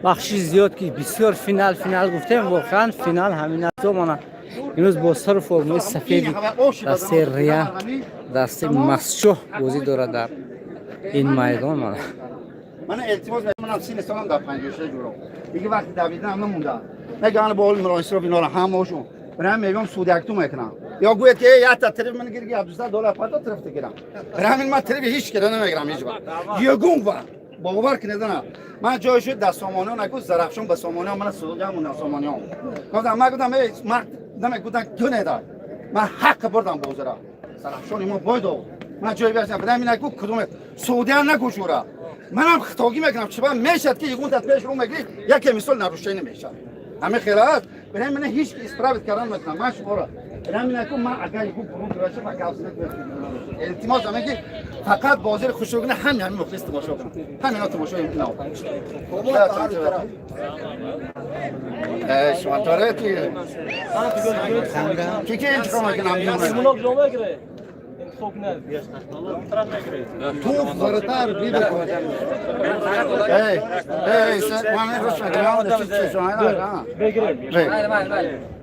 Бахши зиёд, ки бисёр финал, финал гуфтем, воқеан финал ҳамин аст. Мана, имрӯз бо сару формаи сафеди дастаи Рия, дастаи Масчоҳ бозӣ дорад дар ин майдон, мана. Ман илтимос мекунам, синни солам дар 56 ҷуро. Дига вақти давидан намонда. Меган бо мироисро инора ҳамашон. Барам мегам судякту мекунам. Ё гӯяд ки якта триб ман гирги 200 доллар пата триф гирам. Барам ман триби ҳеч кида намегирам ҳеч вақт. Ягон вақт. Бовар кунед, на. Ман ҷой шуд дар Сомониён, наку Зарафшон ба Сомониён, ман судям на Сомониён. Гуфтам, ман гуфтам, эй, ман намегуфтам кунед. Ман ҳақ бурдам бозара. Зарафшон имо бойдо. Ман ҷой башам, барам наку кудум судя накушура. Манам хитогӣ мекунам, чиба мешад, ки ягон дат пеш рӯ мегирӣ, яке мисол нарушение мешад. Ҳамин хел аст. Барам мана ҳеч ки исправить кардан мекунам. Ман шуморо барам наку, ман агар ягон бурун гирашам, ба гап занад. Илтимос ҳамин ки фақат бозири хушрӯ кунад, ҳамин ҳамин мухлис тамошо кунад. Ҳамино тамошо ино. Шумо торе ки ки ки интихоб мекунам? Туф, вратарь, видно. Эй, эй, ман рус мекунам, чи чи шумо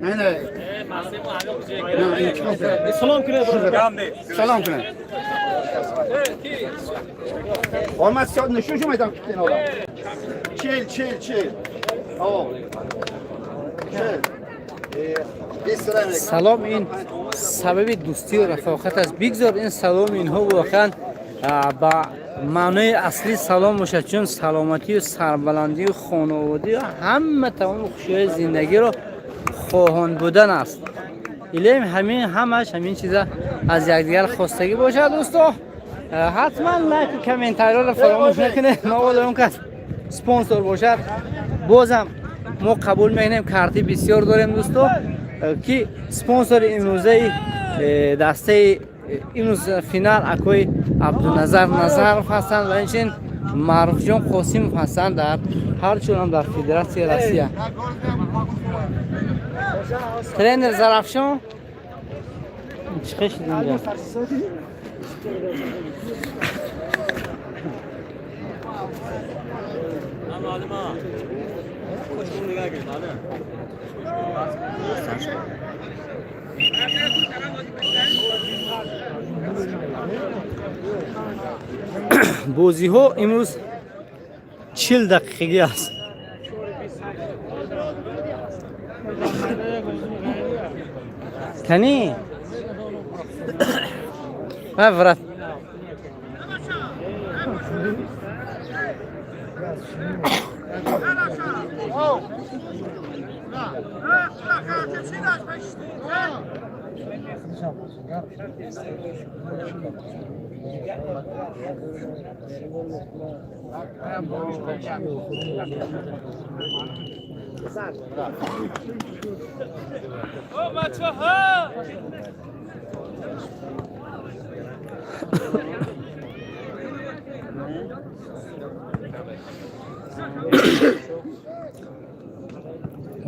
не? Не, не. Салом кунед. Салом кунед. Ман нишон шумо медам, ки кинора. 40, 40, 40. О. 40. Салом ин сабаби дӯстию рафоқат аст. Бигзор ин саломи инҳо воқеан ба маънои аслӣ салом бошад, чун саломатию сарбаландию хонаводию ҳама тамоми хушиҳои зиндагиро хоҳон будан аст. Илем ҳамин ҳамаш ҳамин чиза аз якдигар хостагӣ бошад. Дӯсто, ҳатман лайку комментариёро фаромӯш накунед. Мабодо он кас спонсор бошад, бозам мо қабул мекунем. Карти бисёр дорем, дӯсто, ки спонсори имрӯзаи дастаи имрӯз финал акои Абдуназар Назаров ҳастанд ва инчунин Маъруфҷон Қосимов ҳастанд, дар ҳарчунам дар Федератсияи Россия тренер Зарафшон. Чӣ шуд инҷа? Бозиҳо имрӯз 40 дақиқагӣ аст. Кани врат.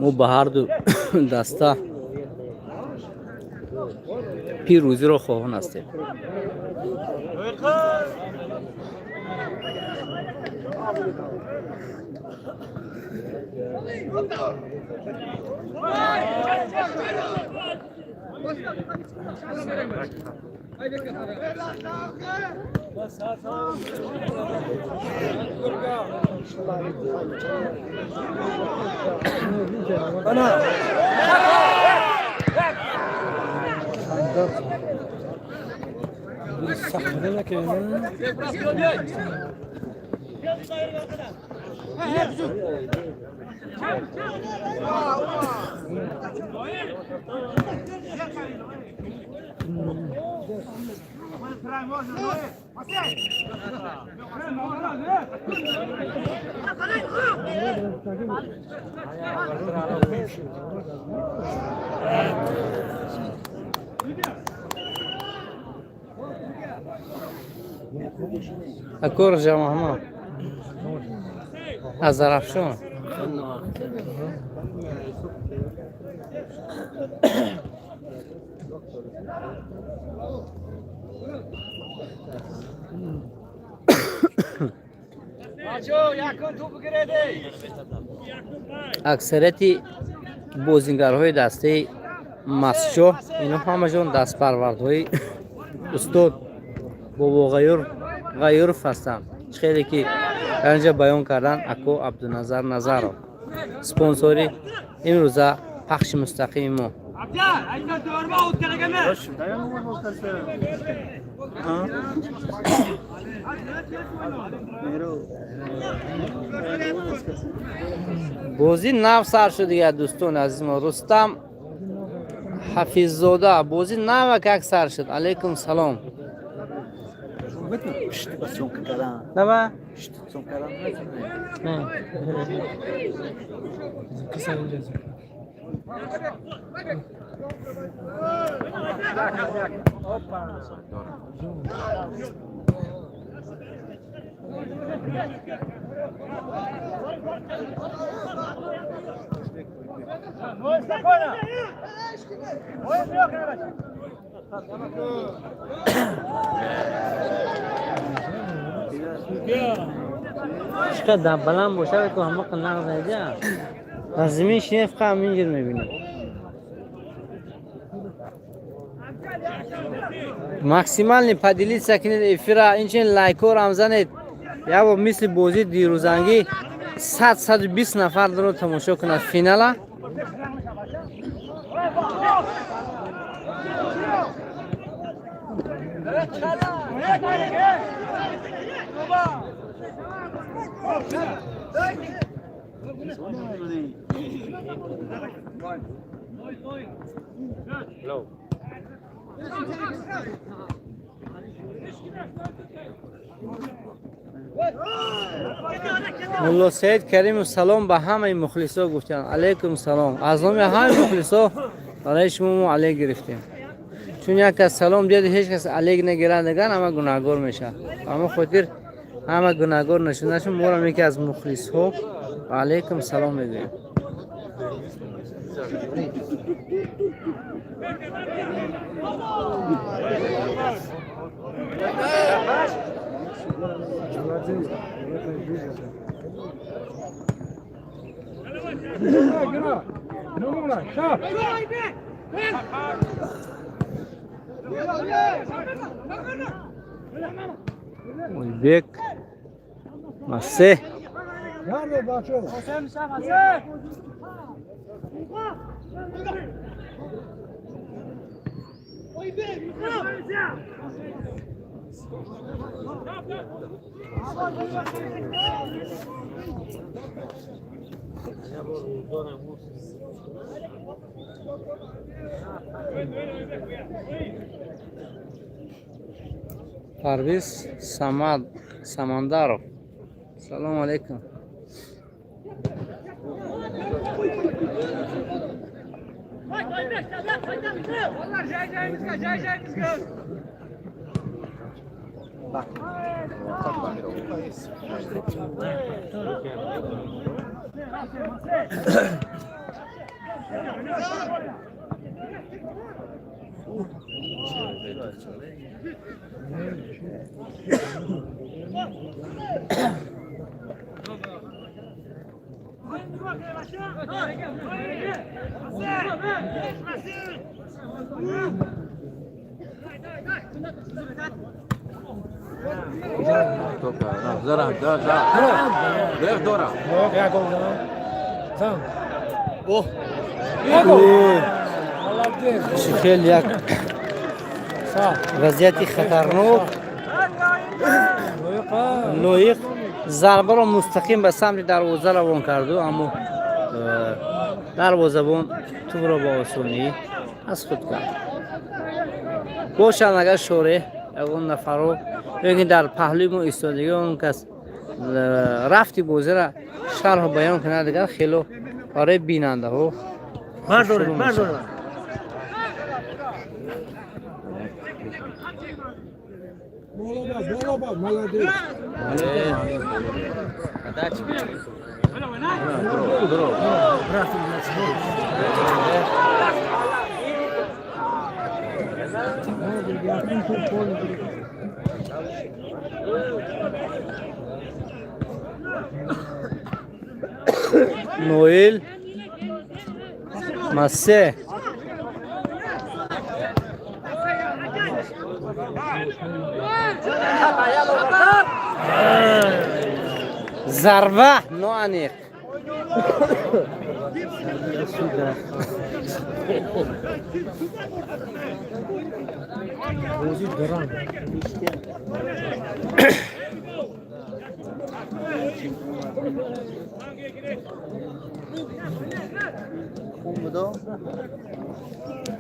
Мо ба ҳарду даста пирӯзиро хоҳон ҳастем. Акор ҷамоҳмо аз Зарафшон. Аксарияти бозингарҳои дастаи Мастчоҳ инҳо ҳамашон дастпарвардҳои устод Бобо Ғаюр Ғаюров ҳастанд. Чӣ хеле ки дар инҷа баён кардан, ако Абдуназар Назаров, спонсори имрӯза пахши мустақими мо. Бозӣ нав сар шуд дигар, дӯстони азиз мо. Рустам Ҳафиззода, бозӣ навак як сар шуд. Алайкум салом. Давай. Не. Чӣ қадар баланд бошад, ку ҳамақа нағз найда. Дар замин шине, фақат ҳаминҷир мебинем. Максимально поделиться кунед эфира, инчунин лайкҳоро занед. Як бор мисли бозии дирӯзангӣ 100, 120 нафар даро тамошо кунад финала. Мулло Саид Каримов салом ба ҳамаи мухлисо гуфтанд. Алайкум салом. Аз номи ҳамаи мухлисо барои шумо мо алейк гирифтем. Чун як кас салом диҳад, ҳеҷ кас алейк нагирад, наган ҳама гунаҳгор мешавад. Ба ҳамон хотир ҳама гунаҳгор нашудашон, моро яке аз мухлисҳо алайкум салом мегӯем. Ойбек Масе. Парвиз Самад Самандаров. Салом алейкум. Чӣ хел як вазъияти хатарнок! Лоиқ зарбаро мустақим ба самти дарвоза равон карду, аммо дарвозабон тӯбро ба осонӣ аз худ кард. Бошанд, агар шореҳ ягон нафарро ё ки дар паҳлӯи мо истодагӣ он кас рафти бозиро шарҳу баён кунад, дигар хело барои бинандаҳо шурӯъ мешавад. Ноил Масе. Зарба ноаниқ.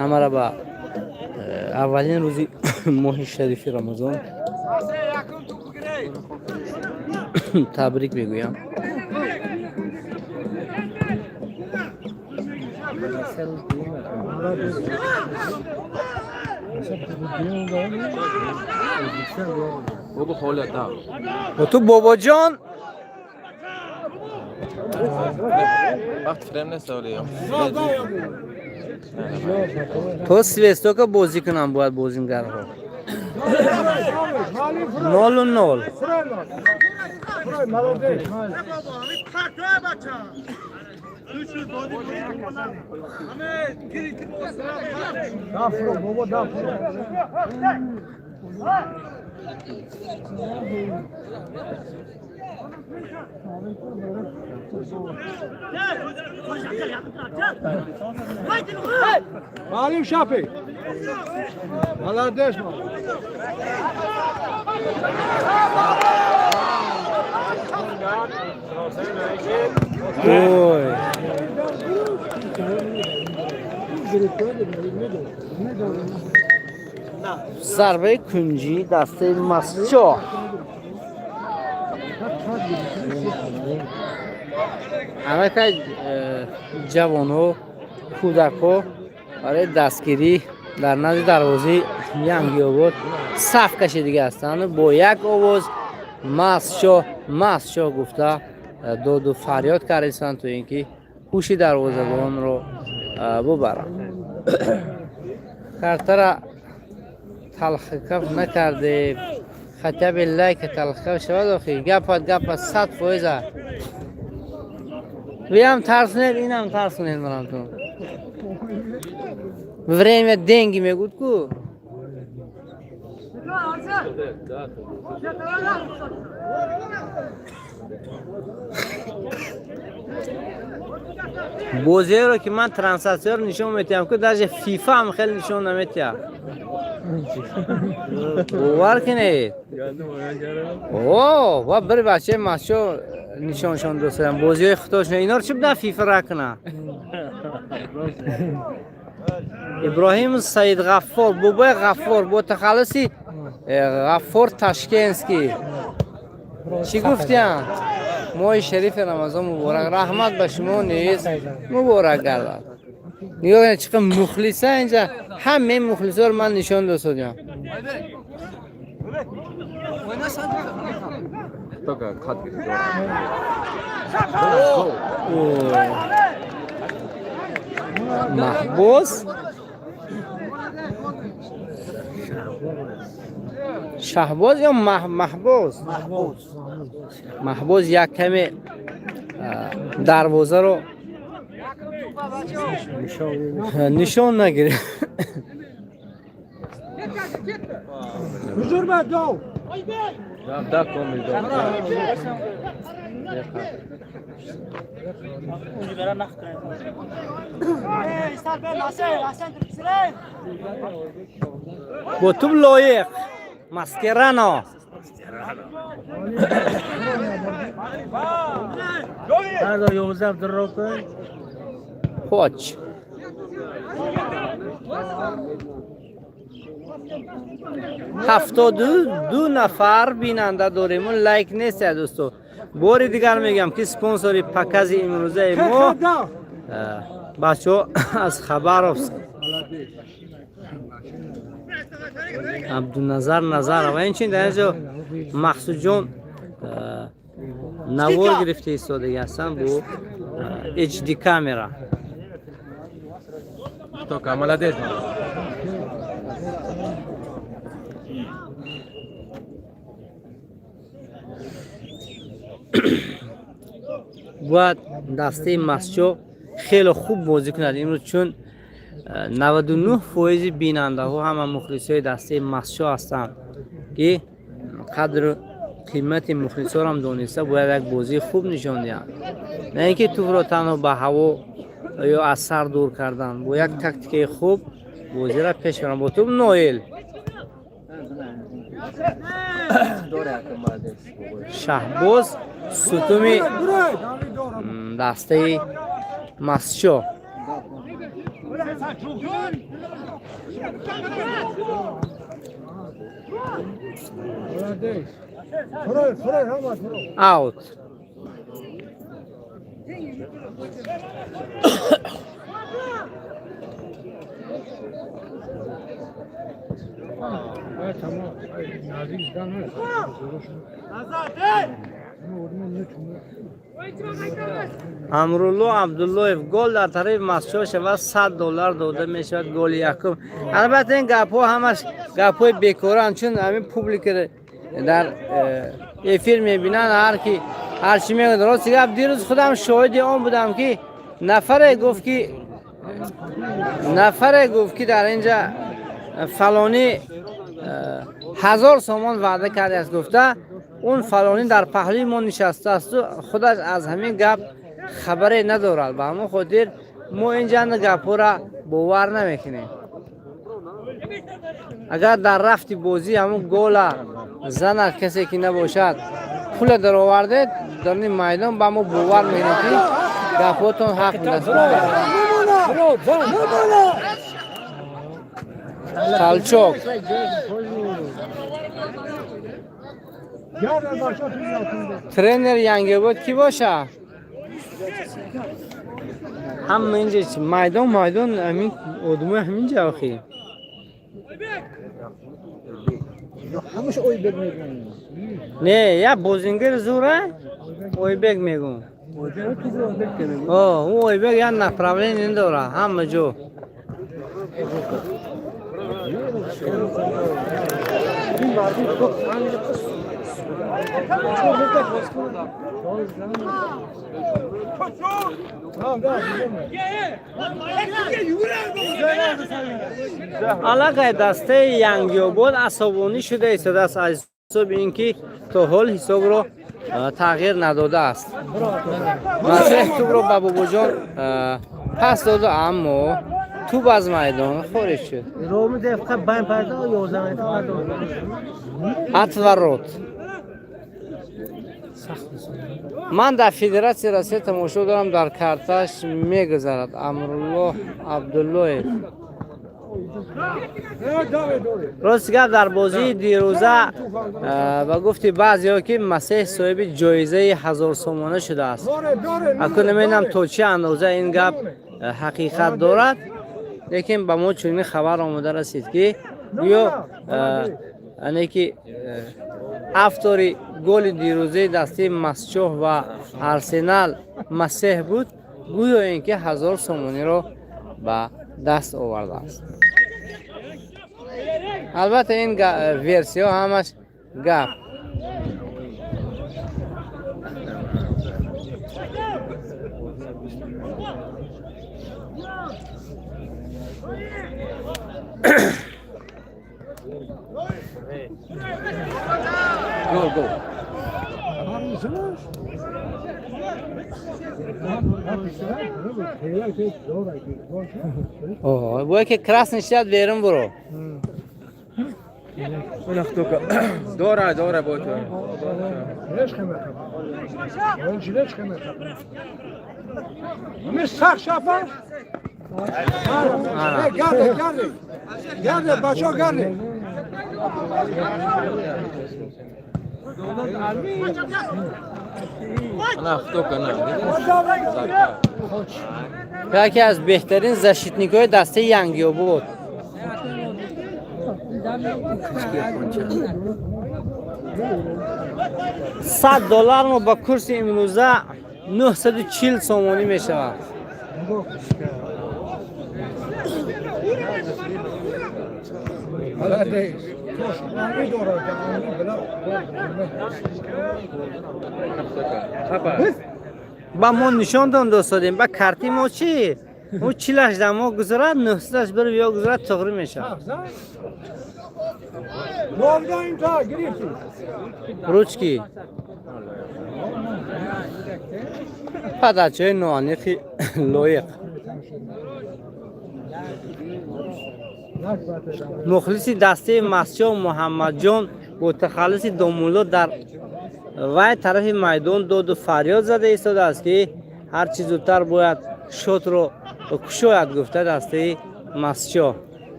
Ҳамаро ба аввалин рӯзи моҳи шарифи Рамазон табрик мегӯям. Ту бобоҷон. То свистока бозӣ кунам бояд бозингарҳо. 0-0. Маълим Шафи. Молодец. Ой. Зарбаи кунҷӣ дастаи Масчо. Ҳамакай ҷавонҳо, кӯдакҳо барои дастгирӣ дар назди дарвозаи Янгиобод саф кашидига ҳастанд, бо як овоз «Масчо, Масчо» гуфта доду фарёд кардистанд, то ин ки ҳуши дарвозабонро бубаранд. Картара талхикаф накардем, хотя бы лайка талхикаф шавад. Охи гапат гапат 100%-а. Виам тарсунед, инам тарсунед, манам ту. Время деньги мегӯд ку. Бозиеро ки ман трансляцияро нишон метиҳам ку, даже ФИФА ҳам хеле нишон наметиҳад. Бовар кунед. О, ва бири бачаи масчо нишоншон достадам бозиҳои худошон. Инор чӣ будан ФИФА ра куна? Иброҳим Саидғаффор, бобои Ғаффор бо тахаллуси Ғаффор Ташкентский чӣ гуфтиянд? Моҳи шарифи Рамазон муборак. Раҳмат, ба шумо низ муборак гардад. Нигоҳ кунед, чӣ қадр мухлиса инҷа. Ҳамаи мухлисоро ман нишон досодям. Только хат гирифт. Ой. Маҳбуз, Шаҳбоз ё Маҳбуз? Маҳбуз як каме дарвозаро нишон нагирифт. Ҳузур ба дов. Да, комил да. Бо туб лоиқ Маскерано. Сардор 11 Абдуррохов. Поч. 72 нафар бинанда дорему, лайк нест, дӯсто. Бори дигар мегӯям, ки спонсори покази имрӯзаи мо бачаҳо аз Хабаровск, Абдуназар Назаров ва инчунин дар инҷо Мақсудҷон навор гирифта истодаги ҳастанд бо HD камера. Только молодец. Бояд дастаи Мастчоҳ хеле хуб бозӣ кунад имрӯз, чун 99% бинандаҳо ҳама мухлисои дастаи Мастчоҳ ҳастанд, ки қадру қимати мухлисорам дониста бояд як бозии хуб нишон диҳанд, на ин ки тӯбро танҳо ба ҳаво ё аз сар дур кардан. Бо як тактикаи хуб бозиро пеш баранд. Бо тӯб Ноил. Шаҳбоз, сутуми дастаи Мастчоҳ. Аут. Амрулло Абдуллоев: гол дар тарафи Мастчоҳ шавад, 100 доллар дода мешавад. Голи якум. Албатта, ин гапҳо ҳамаш гапҳои бекоранд, чун ҳамин публика дар эфир мебинанд, ҳар ки ҳарчи мегӯяд. Рости гап, дирӯз худам шоҳиди он будам, ки нафаре гуфт, ки дар инҷа фалонӣ 1000 сомон ваъда кардааст гуфта. Он фалонӣ дар паҳлӯи мо нишастаасту худаш аз ҳамин гап хабаре надорад. Ба ҳамон хотир мо ин ҷанна гапҳоро бовар намекунем. Агар дар рафти бозӣ ҳамун гола занад, касе ки набошад, пула даровардед дар ин майдон, ба мо бовар мекунем, ки гапҳотон ҳақ будааст. Толчок. Тренер Янгиобод кӣ боша? Ҳама инҷа майдон, майдон, ҳамин одамои ҳаминҷа охи. Ҳамаша Ойбек мегӯям. Не, як бозингар зура Ойбек мегӯм. О, ӯ Ойбек як направление дора ҳама ҷо. Ин мардум. Аллакай дастаи Янгиобод асабонӣ шуда истодааст аз ҳисоби ин ки то ҳол ҳисобро тағйир надодааст. Масеҳ тӯбро ба Бобоҷон пас доду, аммо тӯб аз майдон хориҷ шуд. Роми дефка байн парда 11 метр. Отворот. Ман дар Федератсияи Россия тамошо дорам, дар карташ мегузарад. Амруллоҳ Абдуллоев: рости гап, дар бозии дирӯза, ба гуфти баъзеҳо, ки Масеҳ соҳиби ҷоизаи 1000 сомона шудааст. Акун намедонам, то чӣ андоза ин гап ҳақиқат дорад, лекин ба мо чунин хабар омода расид, ки гӯё ане ки автори голи дирӯзаи дастаи Мастчоҳ ва Арсенал Масеҳ буд, гӯё ин ки 1000 сомониро ба даст овардааст. Албатта, ин версияҳо ҳамаш гап. Гол, гол. Бояд ки красный шад, берун буро. Дора, дора, бо ту. Сах шафа. Гарде, гарде. Гарде, бачо, гарде. Ана хто кана. Яке аз беҳтарин защитникҳои дастаи Янгиобод. 100 доллар мо ба курси имрӯза 940 сомонӣ мешавад. Молодец. Дора, бла. Хапа. Ба мо нишон дон достодем, ба карти мо чӣ? Ӯ чилаш да мо гузарад, нӯҳсадаш бир ё гузарад, туғри мешавад. Ручки. Падачаи ноаниқи лоиқ. Мухлиси дастаи Масчо Муҳаммадҷон бо тахаллуси Домулло дар вай тарафи майдон доду фарёд зада истодааст, ки ҳарчи зудтар бояд шотро кушояд, гуфта дастаи Масчо.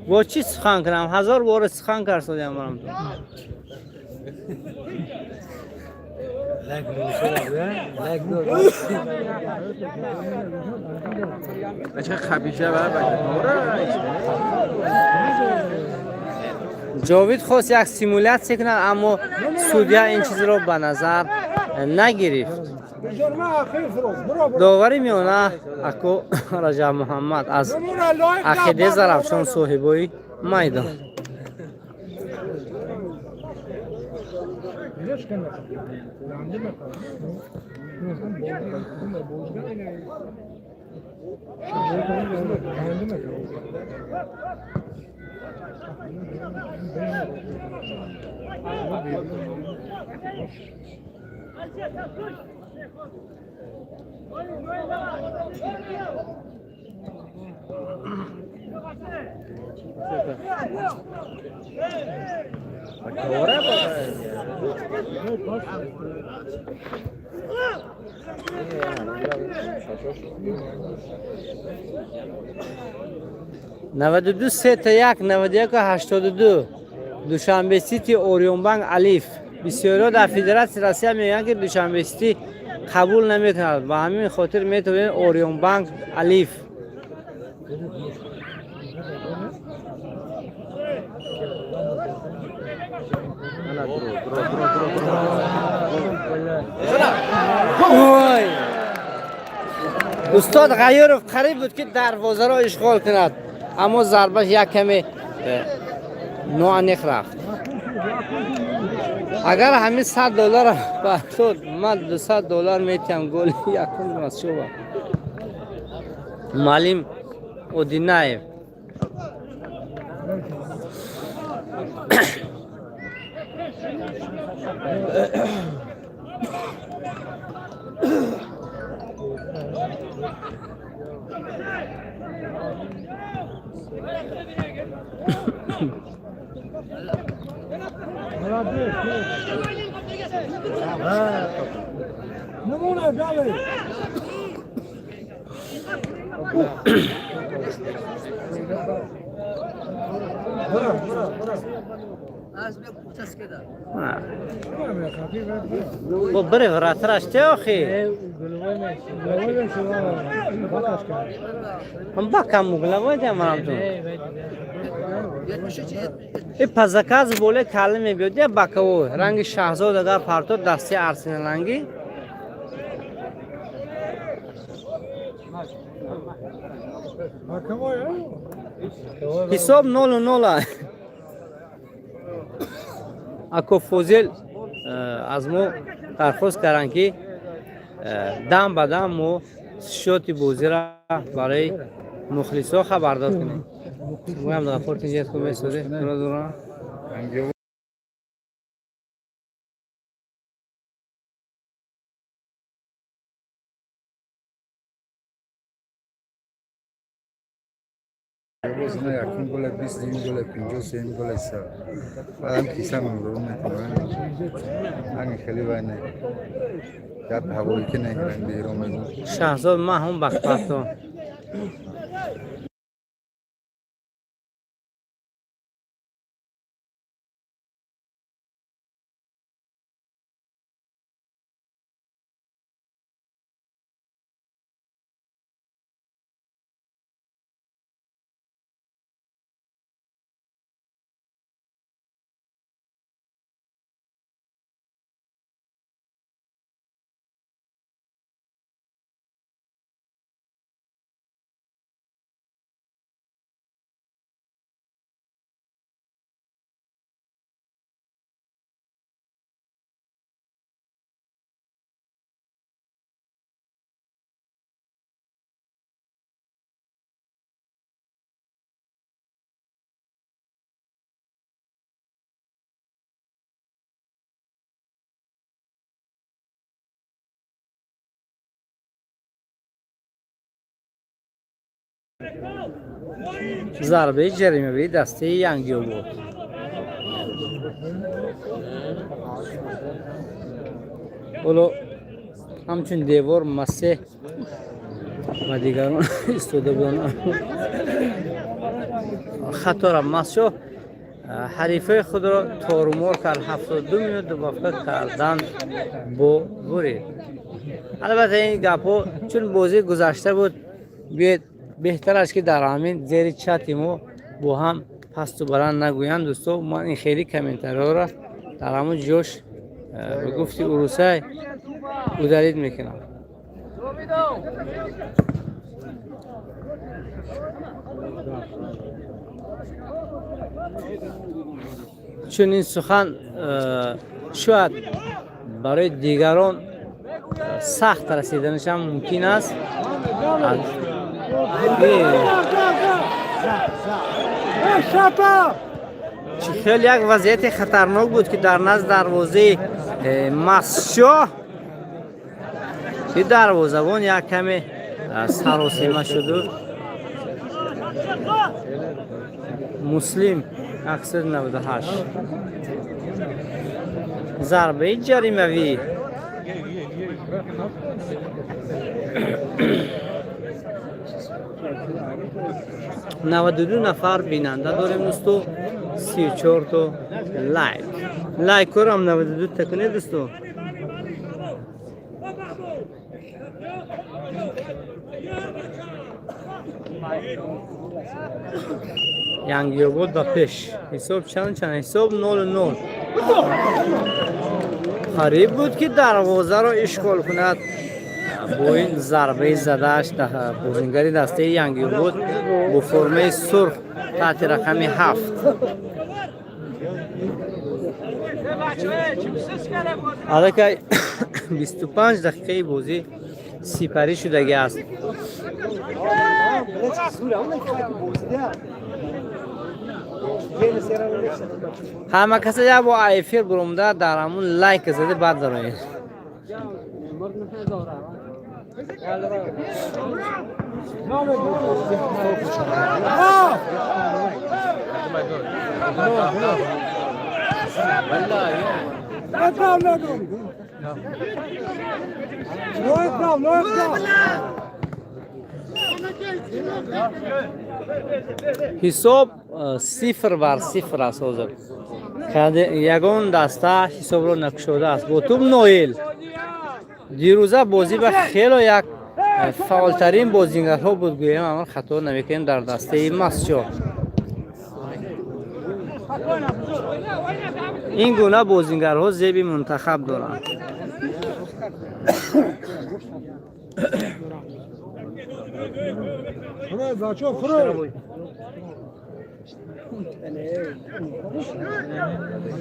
Бо чӣ сухан кунам? Ҳазор бора сухан карсодиам барам. Ҷовид хост як симулятсия кунад, аммо судья ин чизро ба назар нагирифт. Довари миёна ако Раҷаб Муҳаммад аз Ақидаи Зарафшон, соҳибои майдон. 92 3 1 91 82 Душанбе Сити Орионбанк Алиф. Бисёриҳо дар Федератсияи Россия мегӯянд, ки Душанбе Сити қабул намекунад. Ба ҳамин хотир метавонед Орионбанк Алиф. Ой! Устод Ғайюров қариб буд, ки дарвозаро ишғол кунад, аммо зарбаш як каме ноаниқ рафт. Агар ҳамин 100 доллар бартод, ман 200 доллар метиҳам. Голи якум Масчова, муаллим Одинаев. Бо бире вратараш те охи. Бакам угловой демарам ту. И по заказу боле кале мебиёд я баковой. Ранги Шаҳзод агар парто дасти Арсеналанги. Ҳисоб 0-0. Ако Фозил аз мо дархост карданд, ки дам ба дам мо счёти бозиро барои мухлисо хабардор кунем. Гӯям Ғафур, тинҷият, хуб месозе? Дура. Боз на якум гола, 22-юм гола, 53-юм гола са. Баъдам киса мамру метавонам. Ани хеле вай не. Гап ҳавоӣ ки нагирам берун мезанам. Шаҳзод, ман ҳам бахтбахтом. Зарбаи ҷаримавии дастаи Янгиобод. Ҳоло ҳамчун девор Масеҳ ва дигарон истода буданд. Хатора Масшоҳ ҳарифаи худро торумор кард. 72 минут мувофиқа кардан бо бурид. Албатта, ин гапҳо чун бозӣ гузашта буд, биёед, беҳтар аст, ки дар ҳамин зери чати мо бо ҳам пасту баланд нагӯянд. Дӯсто, ман ин хеле комментариҳоро дар ҳамон ҷош, ба гуфти урусай, удалить мекунам. Чун ин сухан шояд барои дигарон сахт расиданашам мумкин аст. Чӣ хел як вазъияти хатарнок буд, ки дар назди дарвозаи Масшоҳ, ки дарвозабон як каме саросема шуду. Муслим 198. Зарбаи ҷаримавӣ. 92 нафар бинанда дорем, дӯсто, 34 то лайк. Лайкҳоро 92 та кунед, дӯсто. Янгиобод ба пеш. Ҳисоб чанд чанд? Ҳисоб 0-0. Қариб буд, ки дарвозаро ишғол кунад бо ин зарбаи задааш бозингари дастаи Янгиобод бо формаи сурх таҳти рақами 7. Аллакай 25 дақиқаи бозӣ сипарӣ шудагӣ аст. Ҳама каса як бо эфир буромда, дар ҳамун лайк зада, баъд дароед. اطراف نداری. لو اطراف، لو اطراف. Ҳисоб 0-0 аст. Ҳозир ягон даста ҳисобро накушодааст. Бо тӯб Ноил. Дирӯза бозӣ ба хело як фаъолтарин бозингарҳо буд, гӯем, амр хато намекунем, дар дастаи Масчо. Ин гуна бозингарҳо зеби мунтахаб доранд. Фред, бачо, Фред.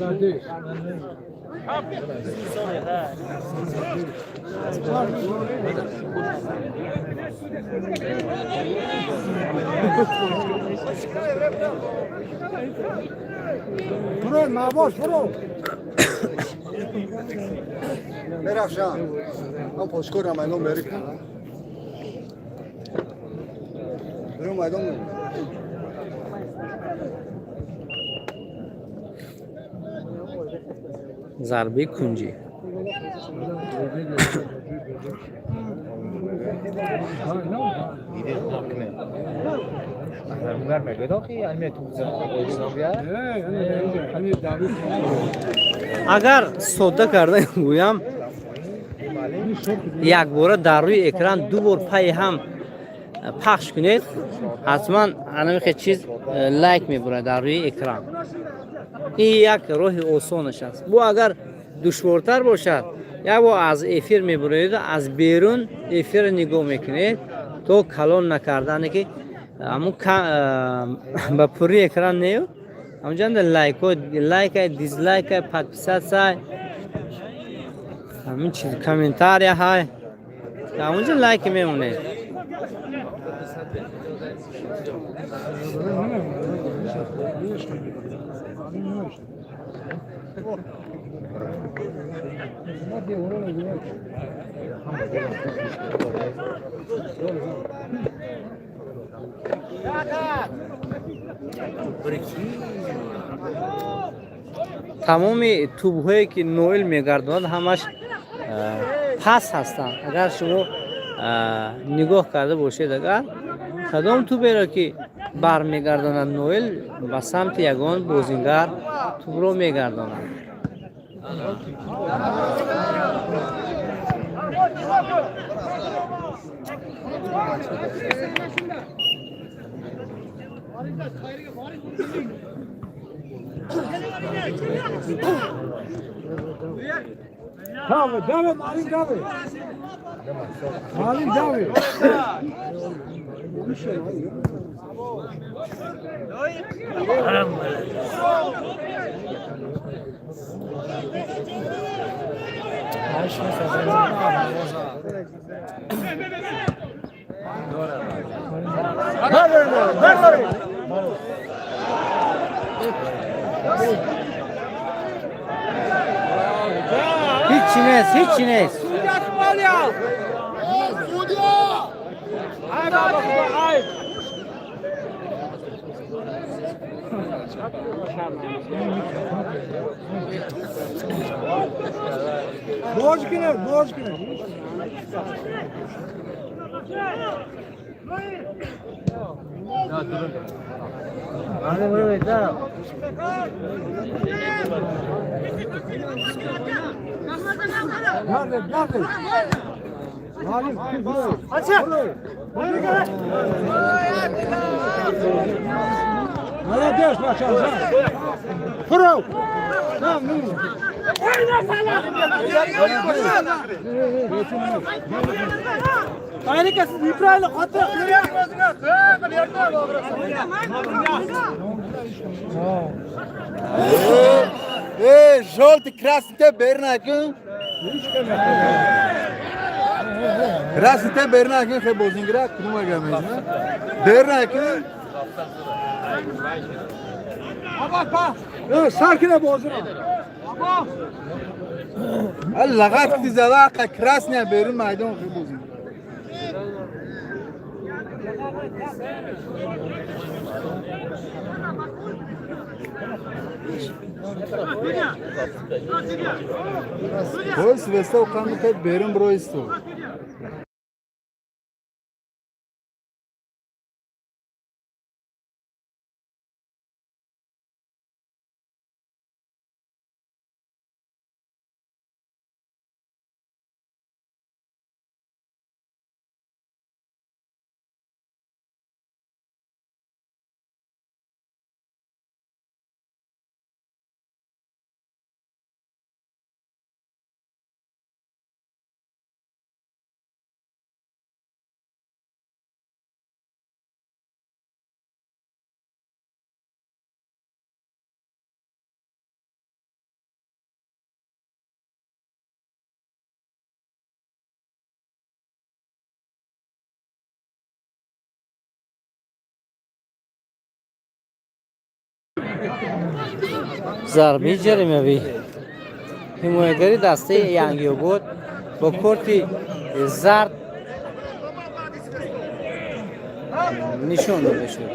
Молодец. Фред, набош, Фред. Меравшан. Ман пошкор майдон мери. Беру майдон. Зарбаи кунҷӣ. Агар содда карда гӯям, якбора дар рӯи экран ду бор пайи ҳам пахш кунед, ҳатман анамихе чиз лайк мебурад дар рӯи экран. Ин як роҳи осонаш аст. Бо агар душвортар бошад, як бор аз эфир мебуроеду аз берун эфирро нигоҳ мекунед, то калон накардане, ки ҳамун ба пурри экран нею, ҳамунҷанда лайко, лайкай, дизлайкай, подписаться, ҳамин чиз, комментария ҳай, ҳамунҷа лайки мемонед. Тамоми тӯбҳое ки Ноил мегардонад, ҳамаш пас ҳастанд. Агар шумо нигоҳ карда бошед, агар кадом тӯберо ки бармегардонад Ноил, ба самти ягон бозингар тӯбро мегардонад. Давай, давай, Марин, давай. Марин, давай. Ҳичи нест, ҳичи нест. Боз кине, боз кине. Гарде, гарде. Марин, фурӯ. Молодец, бача. Фурӯ. Там, ну. Э, жёлтый, красный те бернакун. Красный те бернакун, хе бозингра, кудум ага мезна. Бернакун. Э, сар кине бозиро. Ал лағат ки зада, қа красный берун майдон хе бозингра. Боз веста қанду ке берун броисту. Зарбаи ҷаримавӣ. Ҳимоягари дастаи Янгиобод бо корти зард нишон дода шуд.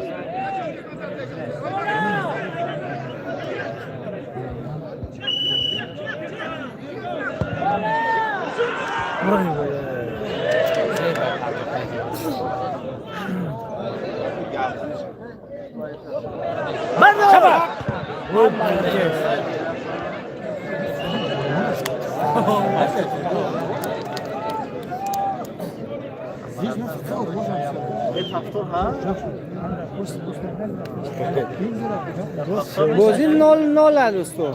Бозӣ 0-0 дӯсто.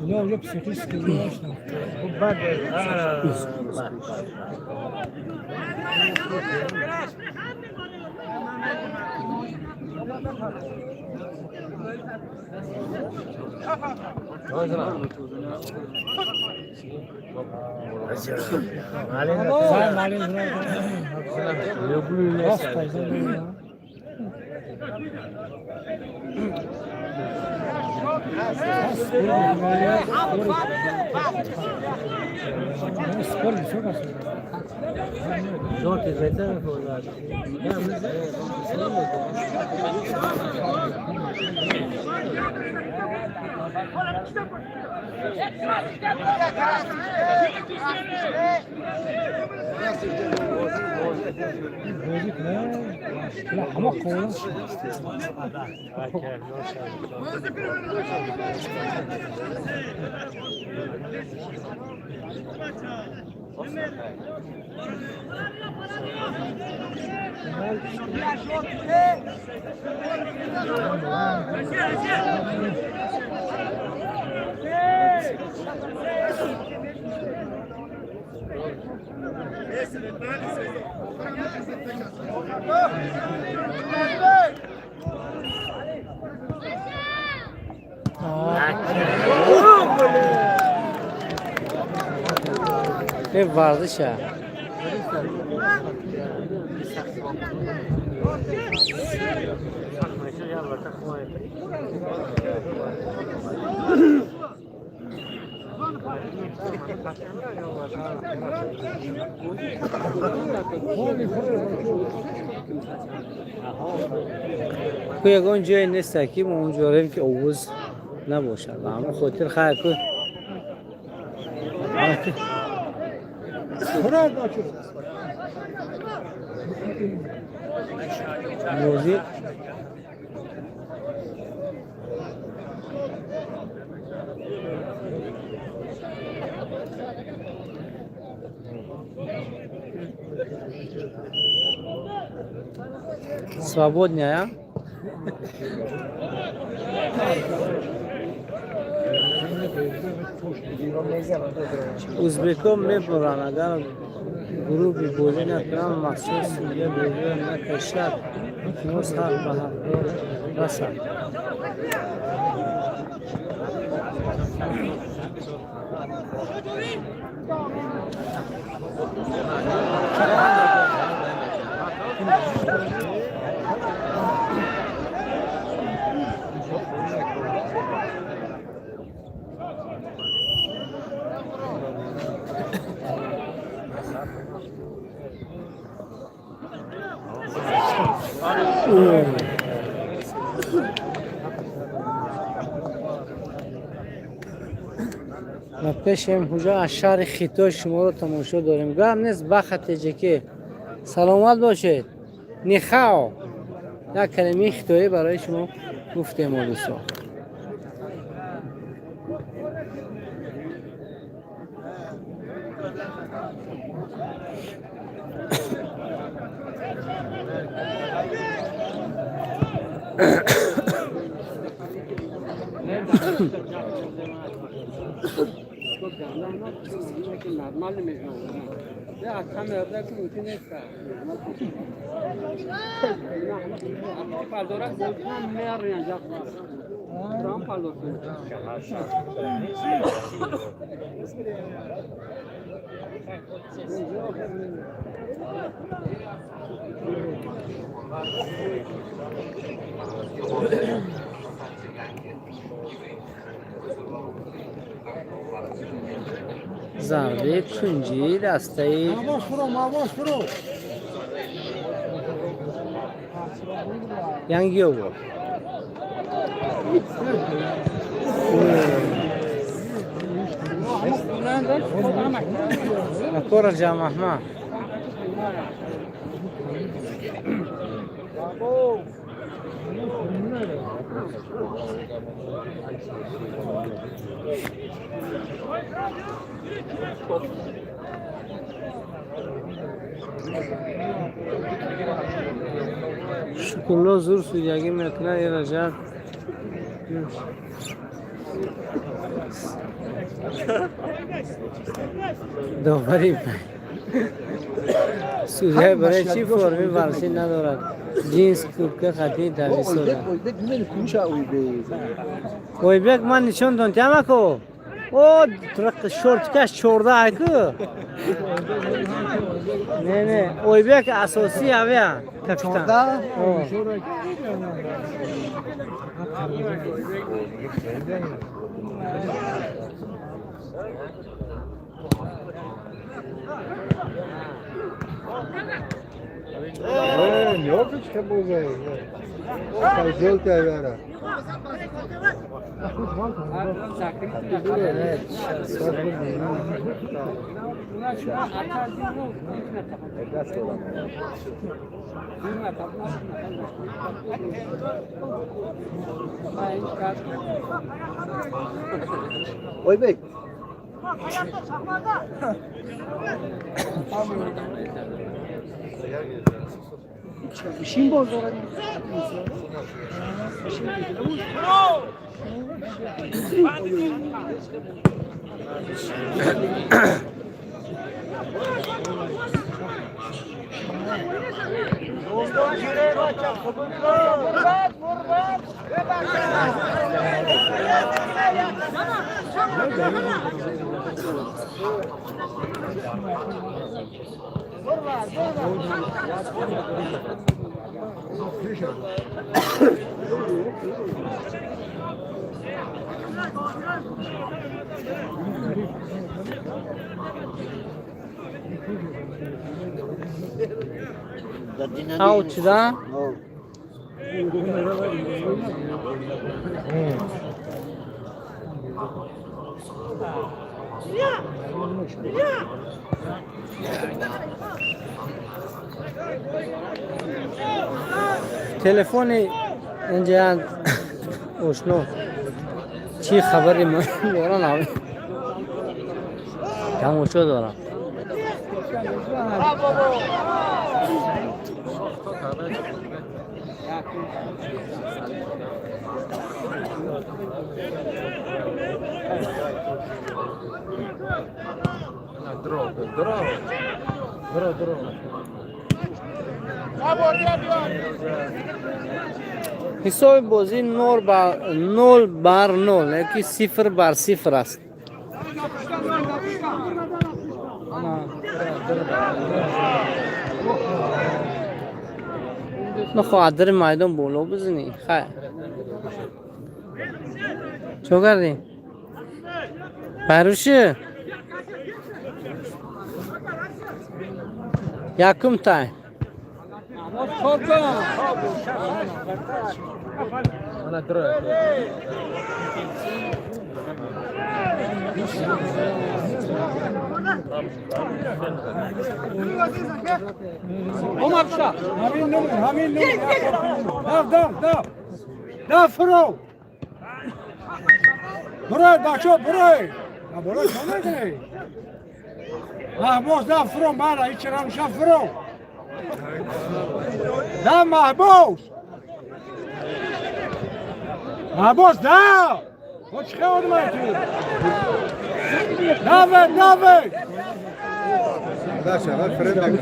Я уже психически не. Spor çok az. 400 metre mi onlar? Bozuk ne? La hamak koyuyor. Не варзиша. Ку ягон ҷое нест, ки мо онҷорем, ки овоз набошад. Ба ҳамон хотир хайр ку. Fırın açın. Бозӣ свободная. Узбекон мебуранд, агар гурӯҳи бозӣ накунанд, махсус судя бозиро накашад, илтимос, ҳақ ба ҳақдор расад. Ва пешем ҳуҷа аз шаҳри Хитой шуморо тамошо дорем. Гап нест, баха теҷекӣ, саломат бошед. Нихао, як калимаи хитоӣ барои шумо гуфтем, дӯстон. Зарбаи кунҷии дастаи Мавоз фуру, мавоз фуру. Янгиёво. Акора ҷамаҳма. Шукулло зур судягӣ мекунад, Ираҷаб. Доварӣ судя барои чӣ форми варзишӣ надорад? Ҷинс, куртка, хати дависода. Ойбек ман нишон дон тиамако. О, шортикаш 14 айку. Не, не, Ойбек асосӣ авя капитан. 14? Нёбичка бозай. Жёлтая вера. Ойбек. Аут шуда? Телефони инҷа ошно чӣ хабари доран, тамошо дорам. Дро, дро. Дро, дро. Ҳисоби бозӣ 0 бар 0, яки 0 бар 0 аст. Нахоҳад дари майдон боло бизанӣ. Хайр, чо кардем, пайрӯши якум тайм. Ана дро. Ҳамин номер, ҳамин номер. Дав, дав, дав. Дав, фуро. Бурой, бачо, бурой. А бурой, чо мекунӣ? Маҳбус, дав, фуро, мара, ҳеч рамша, фуро. Дав, маҳбус. Маҳбус, дав. О, чӣ хел одамай ту? Даве, даве. Даша, ва фред накун.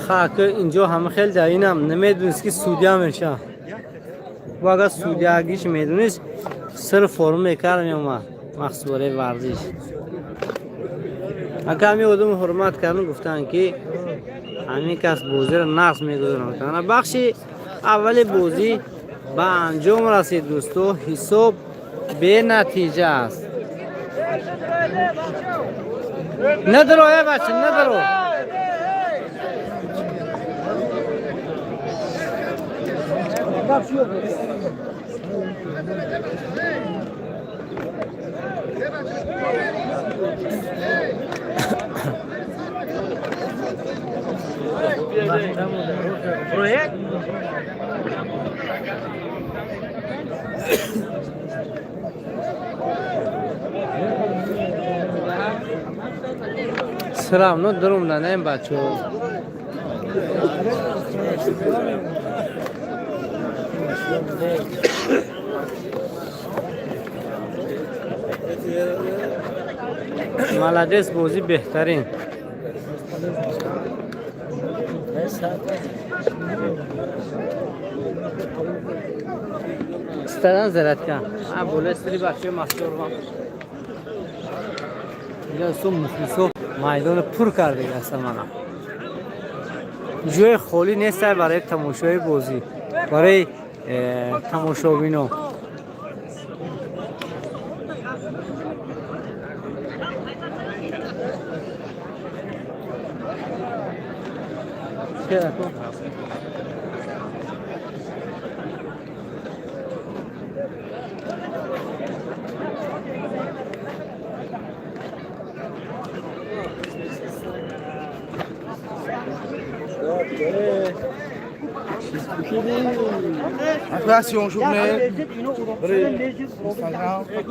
Хак, инҷо ҳама хел дар инам намедонист, ки судья меша. Бо агар судьягиш медонист, сир форм мекард, меомад махсус барои варзиш. Ака, ҳамин одам ҳурмат кардан, гуфтанд, ки ҳамин кас бозиро нақс мегузаронад. Бахши аввали бозӣ ба анҷом расид, дӯсто, ҳисоб бенатиҷа аст. Надаро, э бача, надаро. Проект? Всё равно даромданем, бачаҳо. Молодец, бозӣ беҳтарин. Быстротан зарядка. А, болои сари бачаҳои Мастчорвам. Инҷо су мухлисо майдоно пур кардага ҳастанд мана. Ҷои холӣ нест барои тамошои бозӣ, барои тамошобино.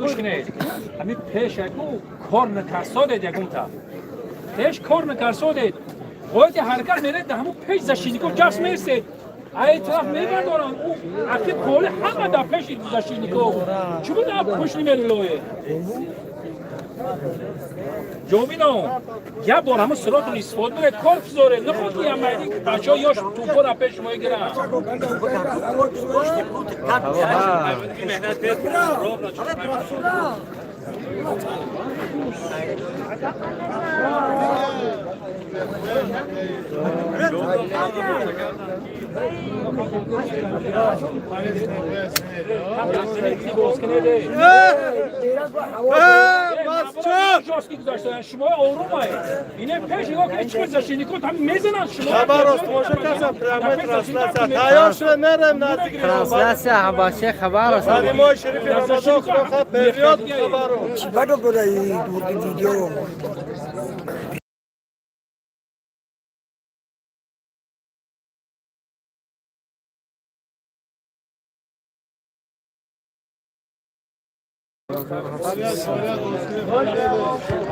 Гӯш кунед, ҳамин пешаку кор накарсодед, ягонта пеш кор накарсодед, бояд ҳаракат меред, дар ҳамун пеш защитнико ҷаст мерсед, ай тараф мебардоранд, ӯ ақиб холи, ҳама дар пеши защитнико чӣ буд, пушт намерилое. Ҷовидон, як бор ҳамун сиротон истифода буред, кор бизоред, наход ки ямайди бачаҳо ёш тӯпора пеш шумо гиранд. Шумо орумай, ине пеш нигоҳ кунед, чӣ защитникот ҳам мезананд шумо. Тайёр шуда мерем наздик. Трансляция бачаи хабар аст. Моҳи шарифи Рамазон, Худо хоҳад период хабару. Видео.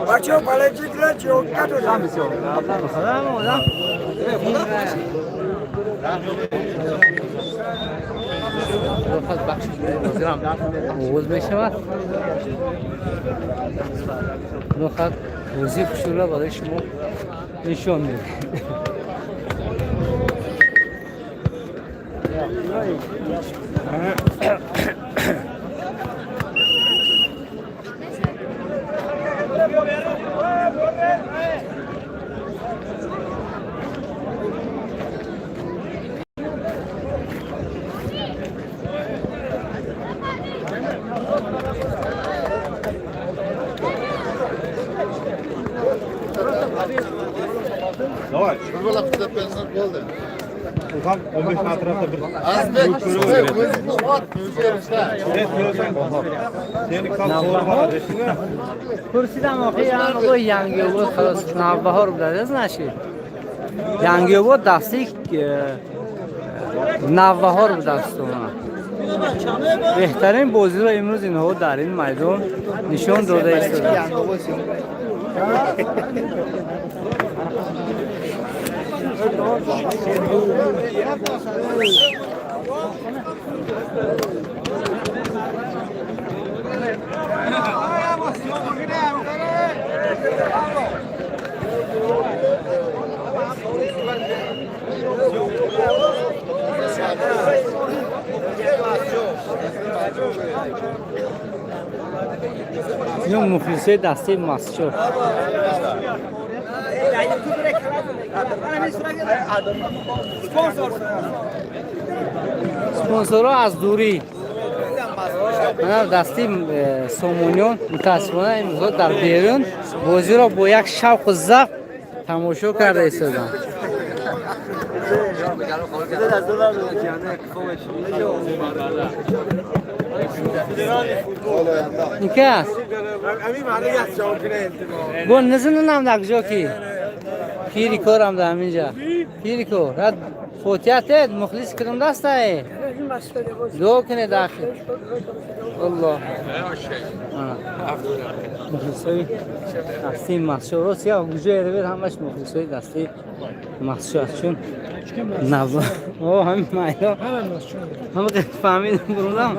Бачаҳо баланчи кунанд, чиёка додам. Одам бахши ҳозирам оғоз мешавад. Худо бозии хушрура барои шумо нишон медиҳем. Bir bola bitta pensil bo'ldi. Ilham 15 atrofda bir Azizbek, o'zingni ot, o'zgarishlar. Sen ko'rasan. Seni kitob Пурсидам охи, ягон Янгиобод халос Навбаҳор буда, значит. Янгиобод дасти Навбаҳор будааст. Беҳтарин бозиро имрӯз инҳо дар ин майдон нишон дода истоданд. Ин мухлисои дастаи Мастчоҳ. Спонсорҳо аз дурӣ. Мана дастаи Сомониён мутаассифона имрӯзҳо дар берун бозиро бо як шавқу завқ тамошо карда истоданд. Ин ки аст? Бо низинам дар куҷо ки? Пири корам дар ҳаминҷа. Пири кор. Рад фотиҳа тед, мухлис кунам дастае. Дуо кунед ахи. Аллоҳ. Мухлисои дастаи Мастчоҳ. Рост як куҷое равед, ҳамаш мухлисои дастаи Мастчоҳ аст, чун нав. О, ҳамин майдон. Ҳама фаҳмидам бурудам.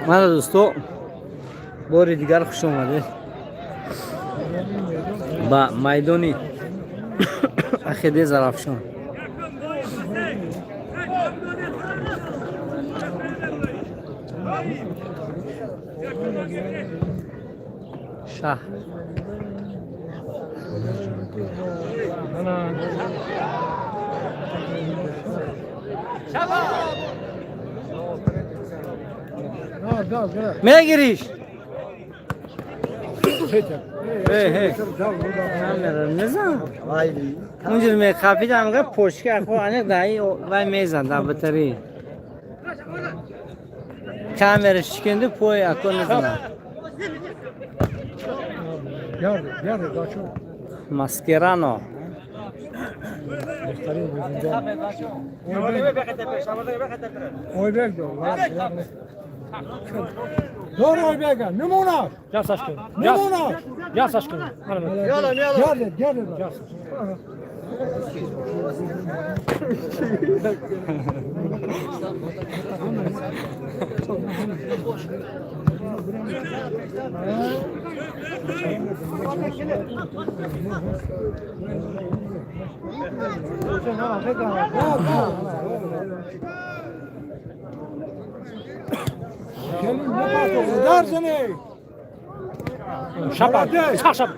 Мана, дӯсто, бори дигар хуш омадед ба майдони Ахиде Зарафшон. Шаҳр. Мегириш? Мезан. Унҷур меқапидам, га почка ахо аниқ даи вай мезан дар батарея. Камера шикенду пой ако мезанад. Маскерано. Doğru Oybega, numuna. Gel aşkım. Numuna. Gel aşkım. Gel, gel. Gel. Şapa. Şap.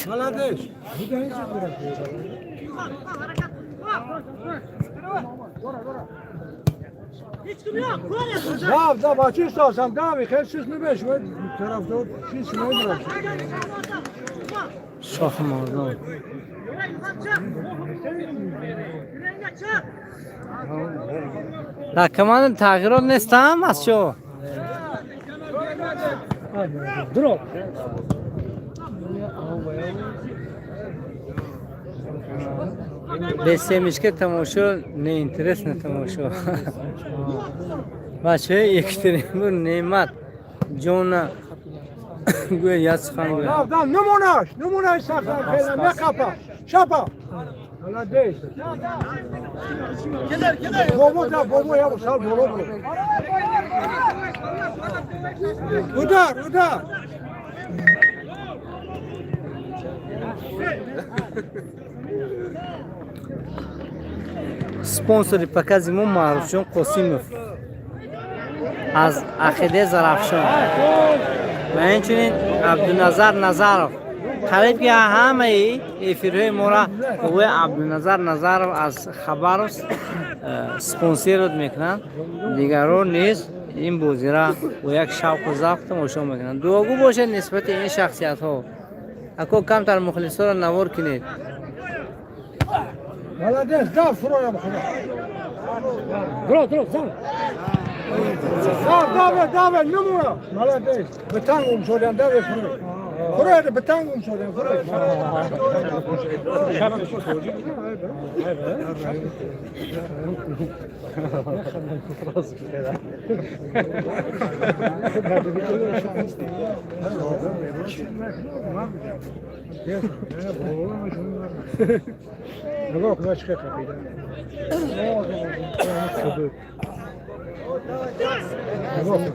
Молодец. Да, да, бачи сам да, хел чиз не беш, тарафдор чиз не брат. Шох мардон. Дар команда тағйирот нестам аз шо. Дро. Без семечка тамошо неинтересно тамошо. Бачаҳои Екатеринбург неъмат ҷона гӯя як сухан гӯя. Да, да, намунаш, намунаш сахта хела не қапа. Шапа. Молодец. Бобо да, бобо я сал боло. Удар, удар. Спонсори покази мо Маъруфҷон Қосимов аз Ахиде Зарафшон ва инчунин Абдуназар Назаров. Қариб ки ҳамаи эфирҳои моро овои Абдуназар Назаров аз Хабаровск спонсировать мекунанд. Дигарон низ ин бозира бо як шавқу завқ тамошо мекунанд. Дуогӯ бошед нисбати ин шахсиятҳо. Ако камтар мухлисоро навор кунед. Молодец, да, фуроям худо. Дро, дро, зан. Да, давай, давай, намуна. Молодец. Бетангум шодан, давай фуро. Фуро, бетангум шодан, фуро. نگاه کن چه خبره. نگاه کن.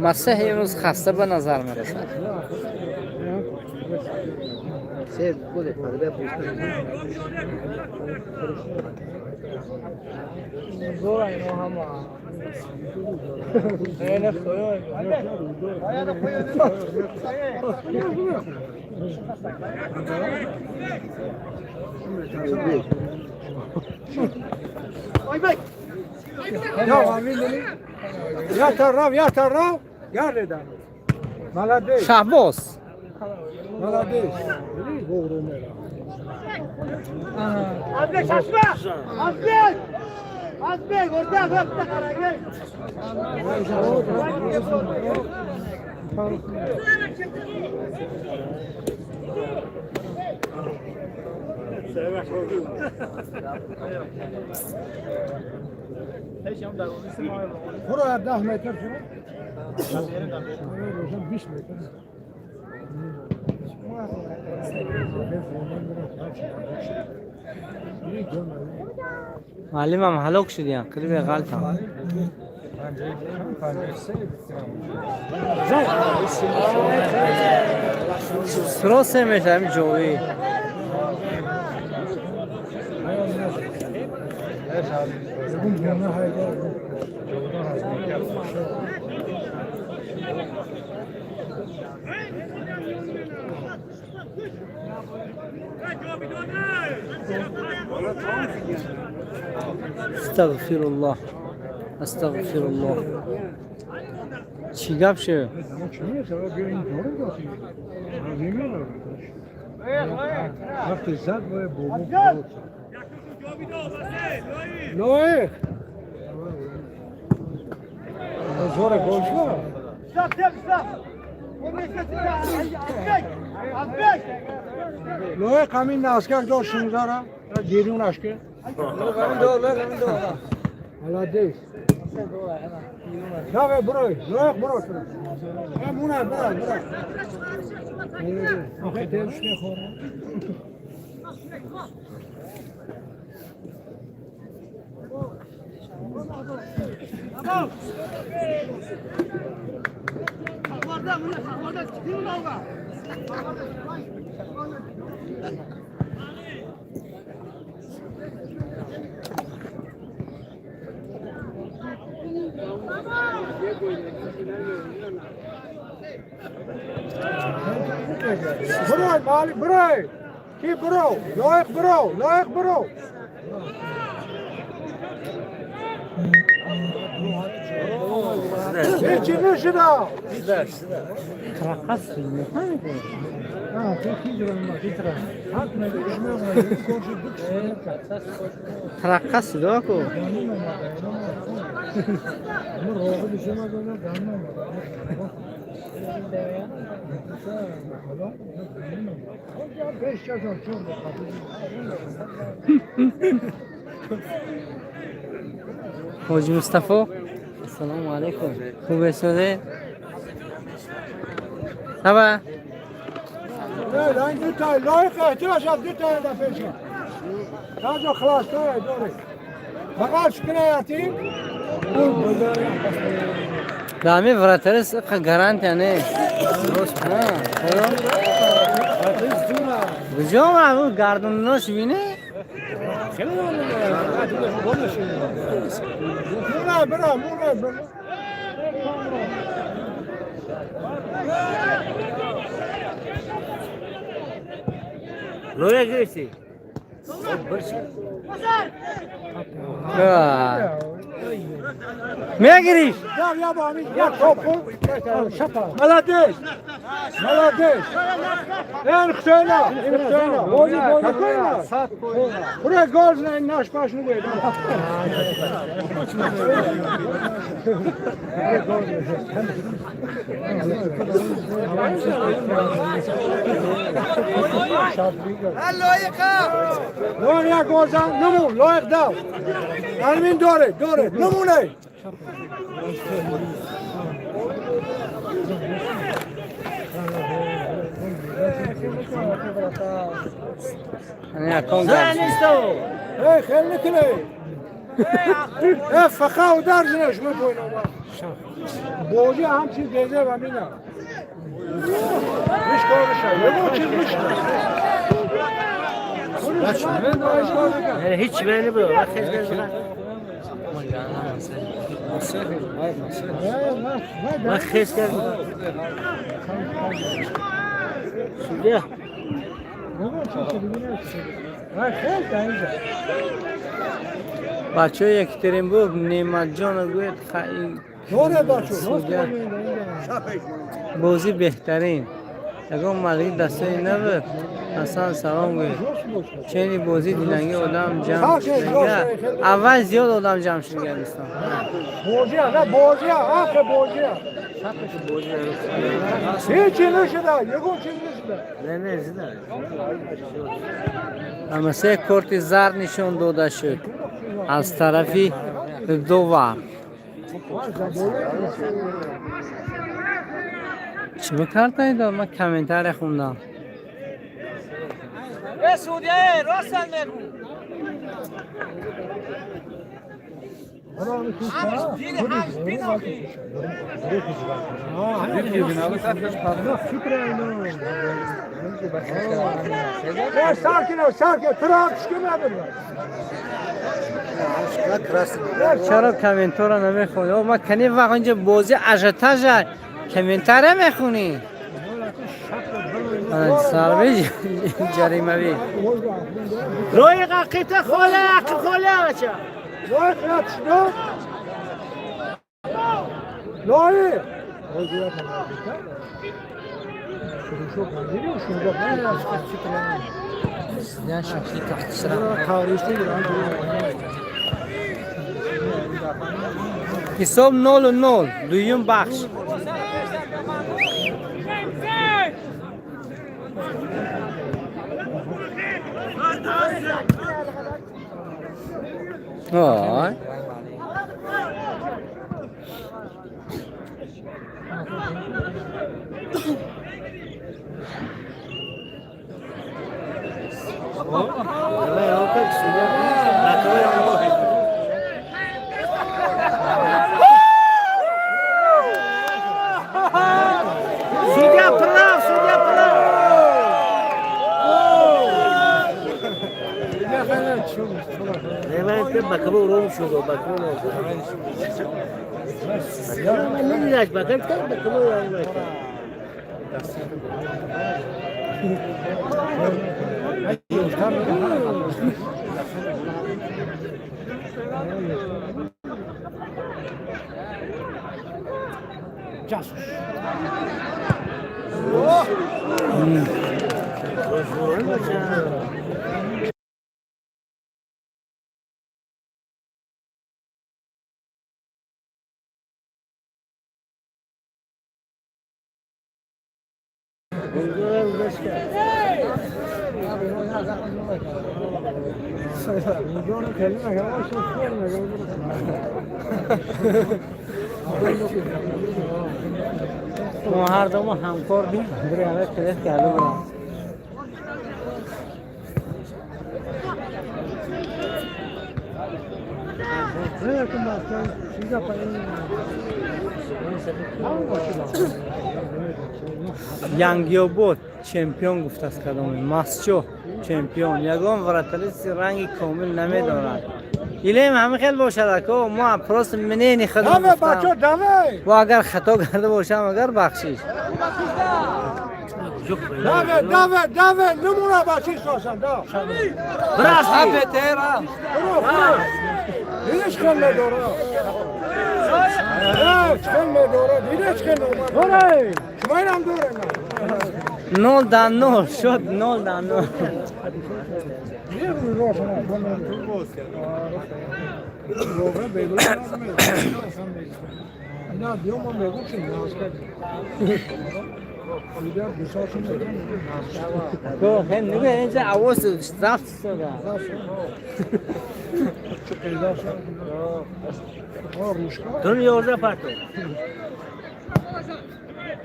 Масеҳ имрӯз хаста ба назар мерасад. Я тарав, я тарав, гардида. Молодец. Шаҳбоз. Молодец. Buraya 10 metre sonra. Buraya 5 metre. Маълимам ҳалок шудиян, қирибе ғалтам. Суросе мешавам ҷовӣ. Астағфируллоҳ, астағфируллоҳ. Чӣ гап шуд? وقتی زد باید بابا لایق زور گل شد. لایق همین نسکک داشت 16 را گیرونش که молодец. Давай, برو لایق برو مونه برو برو. آخه دلش میخوره. برو مالی برو کی برو لایق برو لایق برو. هیچی نشده. Тараққас мефаҳмед. Тараққас ку. Ҳоҷи Мустафо, ассалому алайкум. Хуб эстоде? Саба? نه این دو تا لایق احتیاج هم دو تا دفعه شد. تازه خلاص داره داره. بغل شکنه یاتیم. Дами вратарес гарантия нест. Куҷо ма гардуннош бинӣ? مونه برو مونه برو. Лоя гирифтӣ? Мегириш? Ya ya bu amin ya topu. Молодец. Молодец. En xtena, en xtena. Bozi bozi. Buraya gol naş başını koy. Лоиқ як гол зан, намун, лоиқ дав. Армин доре, доре, намуне. Ey خیلی نکنه. ای فقط و درزنش میکنه. بازی هم چیز دیزه و مینا. میش کارشه. یه چیز میشه. هیچ بینی بود. Ман хес кардам. Судья. Бачаҳои Екатеринбург, Неъматҷонов гӯяд, судья бозӣ беҳтарин, ягон малики дастои набуд. Ҳасан, салом гӯед. Чени бозӣ диланги одам ҷамъ шудага, аввал зиёд одам ҷамъ шудага, дӯстон. Бозия, на бозия, ахе бозия. Ҳечи нашуда, ягон чиз нашуда. Не, не, знаю. Ама се корти зард нишон дода шуд аз тарафи довар. Чӣ бикардаи дод? Ман комментария хондам. Э, судья, ростан мегу. Ҳамаш диди, ҳамаш бинохи. Саркина, саркина, тура чишка набуд. Чаро комментора намехонӣ? О, ман кани вақт инҷа бозӣ ажотажа, комментария мехонӣ? Зарбаи ҷаримавӣ. Рои қита хола, ақл хола, бача. Лоиқ ятишда. Лоиқ. Ҳисоб 0-0, дуюм бахш. Ой. Судья прав, судья прав. Не, ман ки бакабо уром шуд, бакабо. Ман намедонам, бакабо, бакабо уром. Мо ҳар думо ҳамкор бим, бири ҳама клет карда будам. Янгиобод чемпион гуфтааст кадоме масчо чемпион, ягон вратариси ранги комил намедорад. Илем ҳама хел бошад, ако мо просто мнение худам Давай, гуфтам. бачо, давай! Ва агар хато карда бошам, агар бахшиш. Давай, давай, давай, намуна бачи сосан, да. Бро, бро. Дидиш хел медора. Э, чхел медора, дидиш хел медора. Шумо инам доре на. 0 дар 0 шуд, 0 дар 0. Диде рошана, роға бегу. На, биё ман мегум чи назка. Дигар дусашон Ко хел нигоҳ, инҷа авоз рафт сода. Рушка. Тун 11 парто.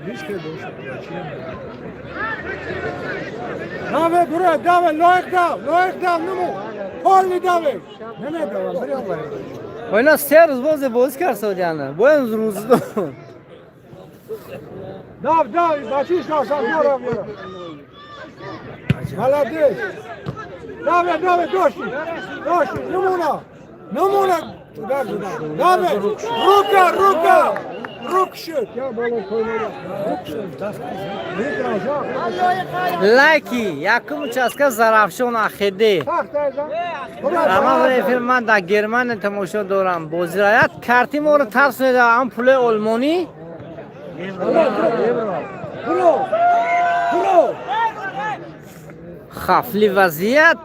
Ҳеч ке бошад. Давай, бура, давай, лоиқ дав, лоиқ дав, нуму. Полни давай. Намедавам, бирём вай. Ва ина 3 рӯз бозе бозӣ кард содиана, боем рӯз. Дав, дав, бачи шасан, дора, дора. Молодец. Давай, давай, дошти. Дошти, намуна. Намуна. Удар, удар. Давай! Рука, рука! Рук шуд. Я боло поймала. Рук шуд. Лайки якум участка Зарафшон Ахеде. Рамаз эфир ман дар Германия тамошо дорам. Бозиро як карти моро тарсонеда ам пулои олмонӣ. Бро! Бро! Хафли вазъият.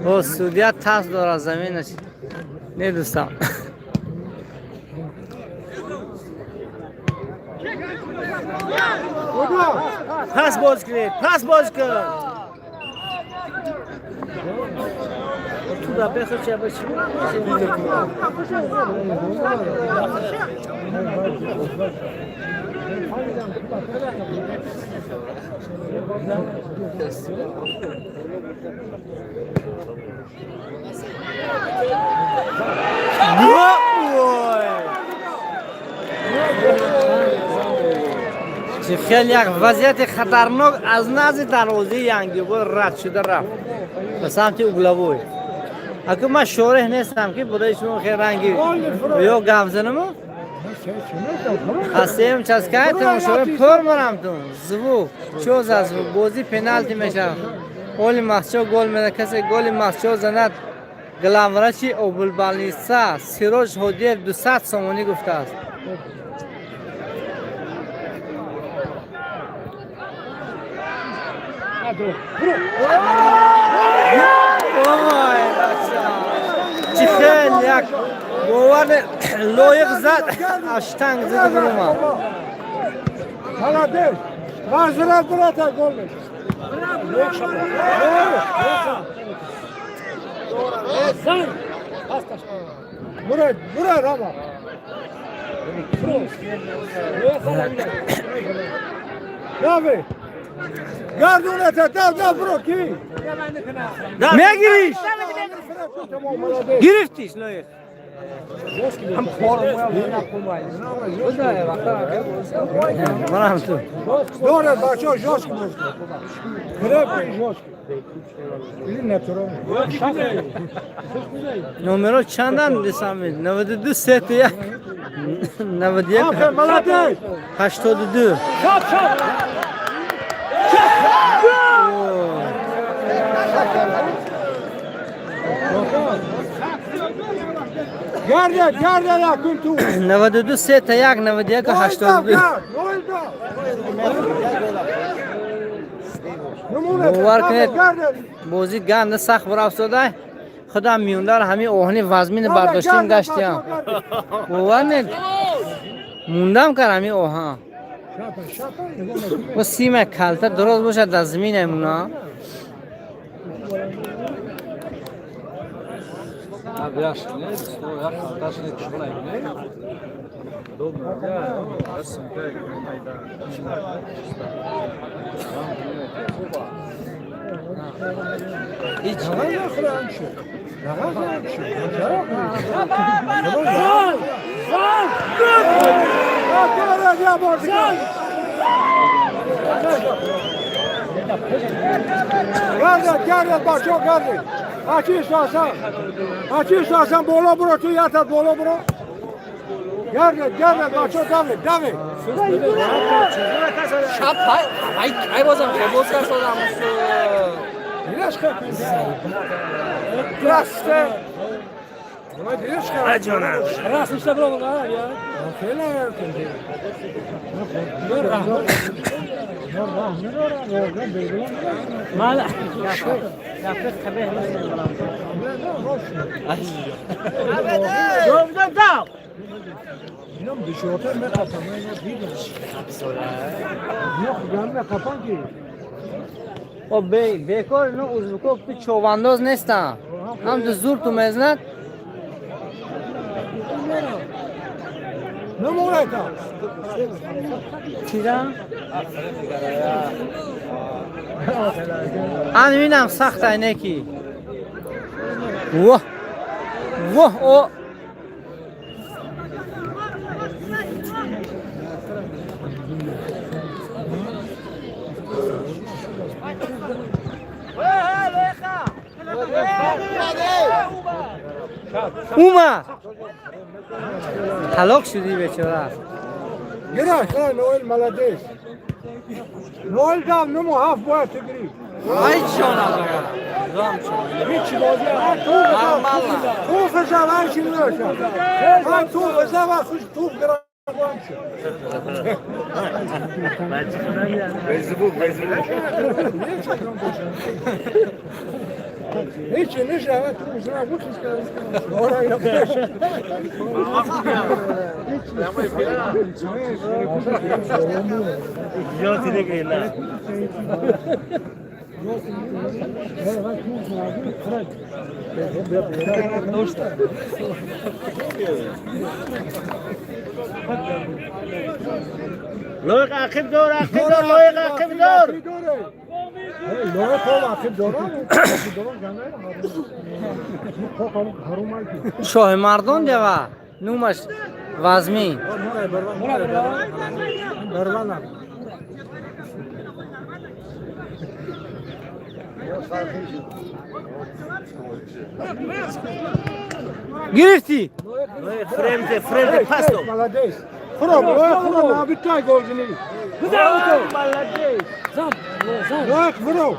Бо судья тарс дорад заминаш. Не дӯстам. Удар! Пас боз кунед, пас боз кун. Ту да бехо ча ба чӣ? Чӣ хеле як вазъияти хатарнок аз назди дарвозаи Янгибол рад шуда рафт ба самти угловой. Аку ман шореҳ нестам ки барои шумо хеле ранги ё гап занаму. Аз сеюм участкаи тамошои пур марамтун. Звук, чо за звук, бозӣ пеналти мешавад. Оли Масчо гол мезанад, касе голи Масчо занад главврачи облбольница Сироҷ Ҳодиев 200 сомонӣ гуфтааст. Ой, бача. Чӣ хеле як бовар лоиқ зад, аз штанг зада биромад. Молодец! Возврат, брата, гол мешад. Зан. Бура, бура, Рама. Давай! Гардунета, дав, дав, бро, ки? Мегириш! Молодец. Гирифтиш лоиқ. Манам ту. Дора, бачо, жёстко можно. Крепкий, жёсткий. Или натуральный. Номеро чандам десам? 92 сета 1 91 Афер, молодец! 82. Шап, шап. О. Гарда, гарда, якун ту. 92 сета 1 91 82. Гард, Бовар кунед, бозӣ ганда сахт бурафтода. Худам миёндар ҳамин оҳани вазмини бардоштем гаштиям. Бовар нед, мундам кар ҳамин оҳан. Бо сима калта дуроз бошад дар замина муна. Зан! Зан! Зан! Гарда, гарда, бачо, гарда. Ачиш Асан. Ачиш Асан, боло бро, ту ятат боло бро. Гарда, гарда, бачо, давай, давай. Шап, ай, ай бозам, боз карсодам. Расте. Раст ништа бро, я. Мала. Яфе қабеҳ Дав! اینم بیشتر میخواستم من اینو دیدم. یا خودم میخوام که О бекор ино узбеков ту човандоз нестан. Ҳам ту зур ту мезнад. نمونه Чира? Ан инам сахт айнеки. Воҳ. Воҳ о. Ума! Ҳалок шудӣ, бечора. Гираш, Ноил, молодец. Ноил дав, нуму ҳафт бояд ту гирӣ. Ай ҷонам. Ҳеҷ бозӣ. Ту фиша, вай чи меша. Вай ту фиша, вай хуш туф гира. Ҳеҷ неша, вай ту фиша, бухис Ора я пеш. Лоиқ ақиб дор, ақиб дор, лоиқ ақиб дор. Лоиқ хоб ақиб дорам. Дорам. Шоҳи мардон дева. Нумаш вазмин. Гирифтӣ? Фремзе, фремзе, пас дод. Молодец. Хуром, лоиқ хуром, набитай гол зани. Молодец. Лоиқ хуром.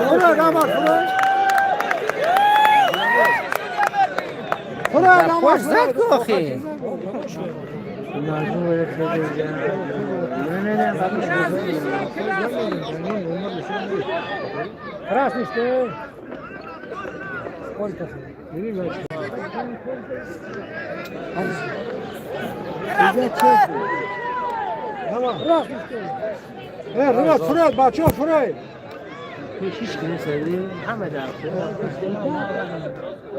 Хуром, намар хуром. Хуром, намар Паш зад ку охи. Красный что? Сколько? Фред, Фред, бачо, Фред.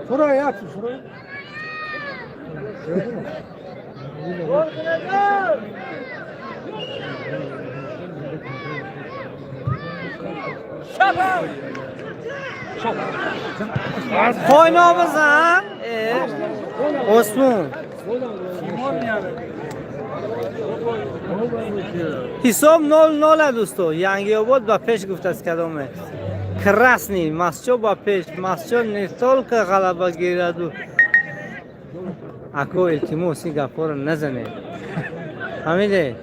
Фред, як Фред. Пойно бизан. Осмон. Ҳисоб 0-0 дӯсто. Янгиобод ба пеш гуфтааст кадоме. Красный, Масчо ба пеш. Масчо не только ғалаба гираду. Ако, илтимос, ин гапҳоро назанед. Фаҳмиде?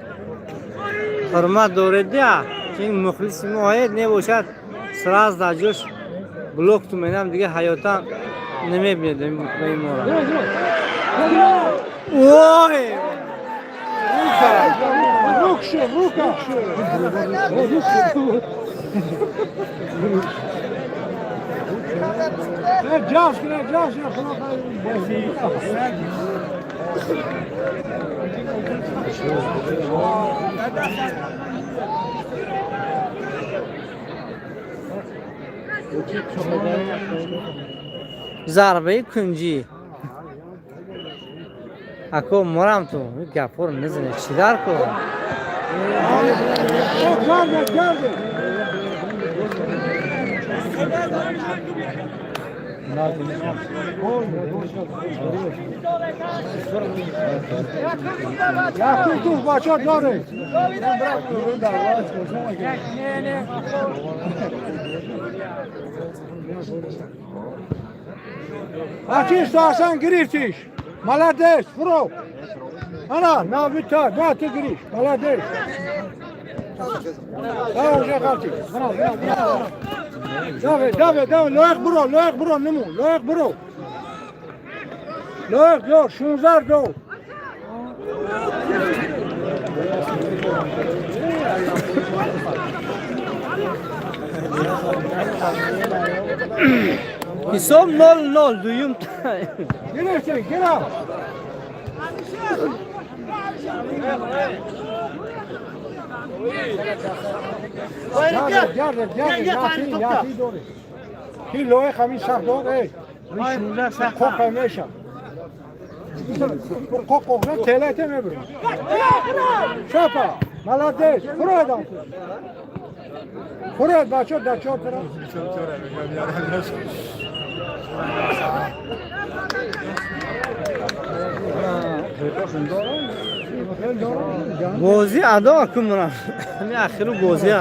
Ҳурмат доред дия? Чун мухлиси мо ҳаед небошад, сразу дар ҷош блок ту менам, дига ҳаётан намебинед ба ин мора. Ой! Рук ше, рука. Ҷаш кина, ҷаш кина. Зарбаи кунҷӣ. Ако, морам ту гапҳоро назанед. Чӣ дар кор? Гарде, гарде. Якум туф бача доре. Ачиш Асан гирифтиш. Молодец, фуро. Ана, на вита, ба ты гириш. Молодец. Да, уже ғалти. Браво, браво, браво. Давай, давай, давай, лоиқ буро, лоиқ буро, нуму, лоиқ буро. Лоиқ дор, 16 дор. Ҳисоб 0-0, дуюм тайм. Гирифтем, гирам. Гарде, гарде, гарде, яти, яти дори. Ки лоиқ ҳамин сахт дор, эй. Қоқа меша. Қоқ телете мебурам. Шапа, молодец, фуредам. Фуред, бачо, дар чор тараф. Бозӣ адо кун мурам. Ҳамин ахиру бозия.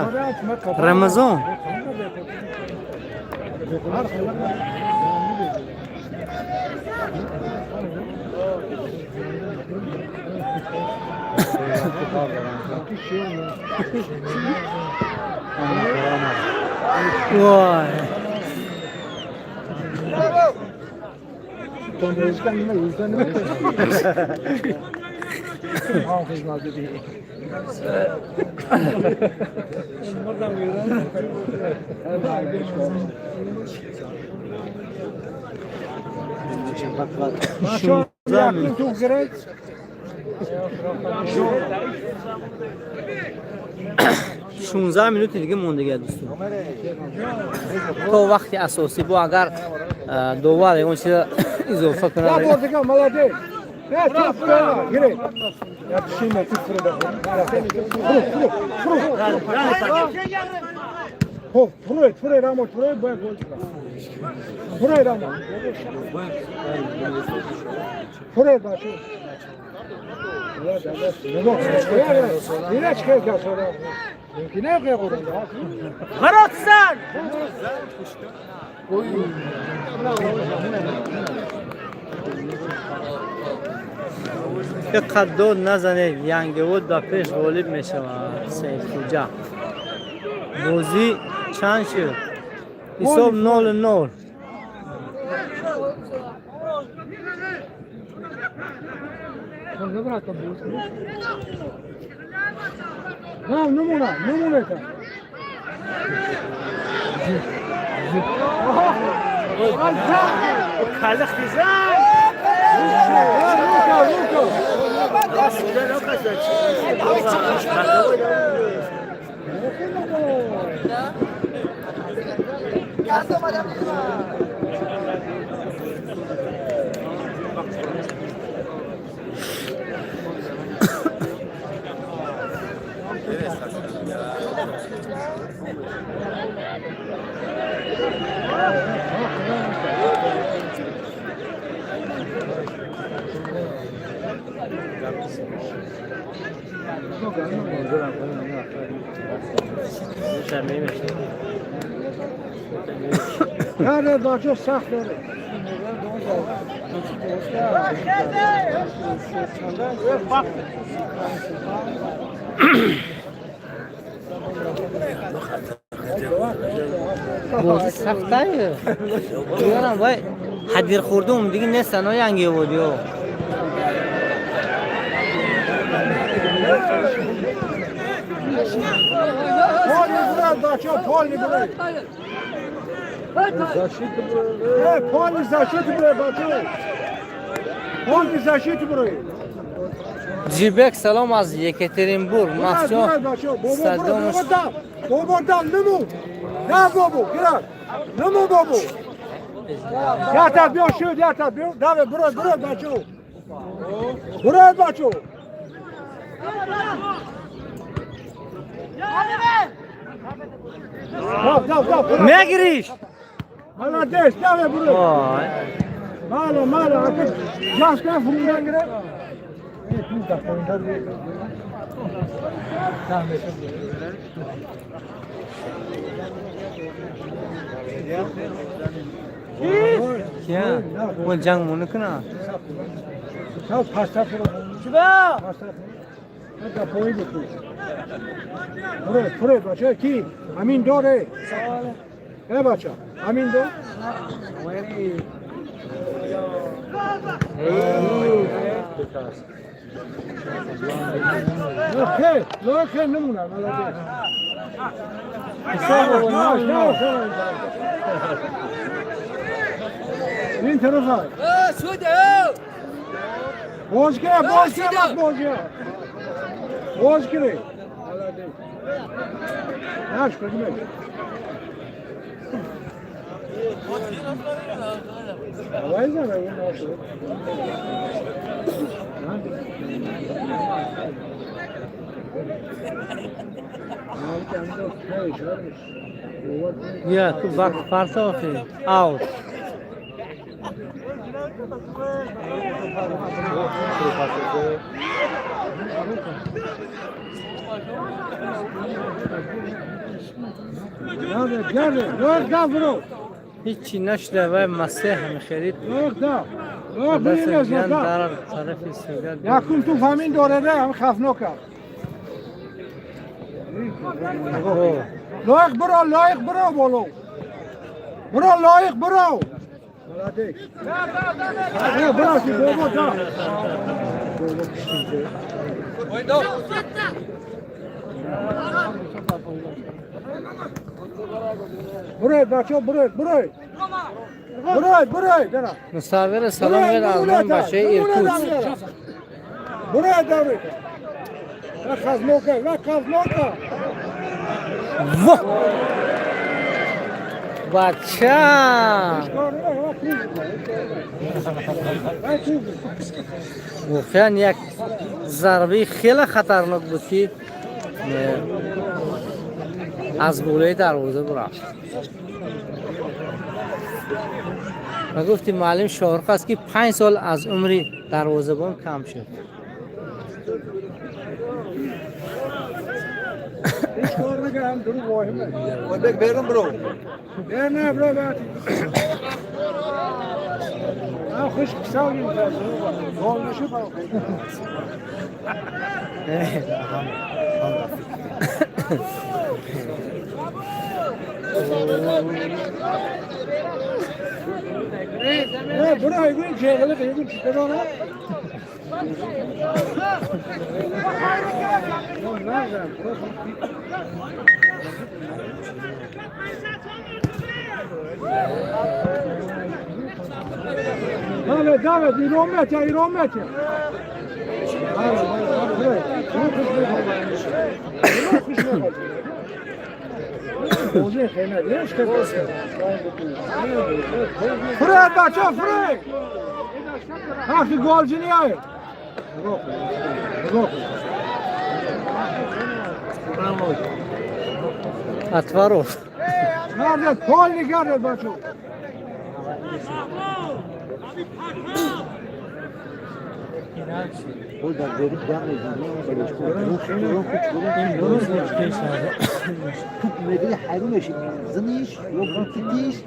Рамазон. Вой. Тук гиред. 16 минути дига мондагия, дӯстон, то вақти асосӣ. Бо агар довар ягон чиза изофа кунад. Молодец. Гиред. Хоб, фурӯед, фурӯед, рамо, фурӯед, бояд гол. Фурӯед, рамо. Фурӯед, бачо. Ина чӣ хел касода? Мумкин не қеғуранда. Ворот зан! Иқадр дод назанед, Янгиобод ба пеш ғолиб мешавад. Сайфхуҷа, бозӣ чанд шуд? Ҳисоб 0-0. На, намуна, намуна. Калах бизан! Рука, рука. نه бачо, сахт доред. Бозӣ сахтае. Дигарам вай ҳадир хӯрдум диги нестано Янгиободиё. Пол мебурад, бачо, пол мебурад. Пол защита бурад, бачо. Пол защита бурад. Ҷибек, салом аз Екатеринбург. Махсум. Садомуш. Бобо, дам, нуму. На, бобо, гирад. Нуму, бобо. Ята биё шуд, ята биё. Давай, бурад, бурад, бачо. Бурад, бачо. Дав, дав, дав. Мегириш? Молодец, давай, бурад. Ой. Мало, мало, ака ҷаска фурӯдан гирад. Э, ту да поинтар. Кия? Ол ҷанг монӣ куна? Сав паста фурӯ. Чуба! Паста фурӯ. Да поин ту. Фурӯ, фурӯ, бача, ки? Амин доре. Э, бача, амин до. Хел, хел намуна, молодец. На, ин тарафа. Боз гире, боз гире, боз гире. Боз гире. Молодец. Наш, поднимай. Давай за Я, ту вақт партохи. Аут. Гардэ, гардэ, гардэ, бро. Ҳичи нашуда, вай Масеҳ мехелид. Да. Дар тарафи суга. Якум ту фамин дореда, ҳам хафнока. Лоиқ биро, лоиқ биро боло. Биро, лоиқ биро. Молодец. Биро, бобо, да. Буред, бачо, буред, буред. Буред, буред, дара. Мусаввир салом мед аз номи бачаи Иркутск. Буред, давид. Ва хазнока, ва хазнока. Во! Бача! Воқеан як зарбаи хеле хатарнок буд, ки аз болои дарвоза бурафт. Ва гуфти муаллим Шоҳрух аст, ки 5 сол аз умри дарвозабон кам шуд. هیچ کار نکردم درو واهمه. بیرون برو. نه نه برو بعد. من خوش کسانی گل نشو. نه برو ایگون چهغله ایگون چطور نه. Давид, Давид, ایران مته، ایران مته. فرید بچه فرید وقتی گل جنی آید نگاه کن نگاه کن. Атваров. گردد پال نگردد بچه. گل در گریب در میزنه توپ میگیری حرومش زنیش یا بوتیش.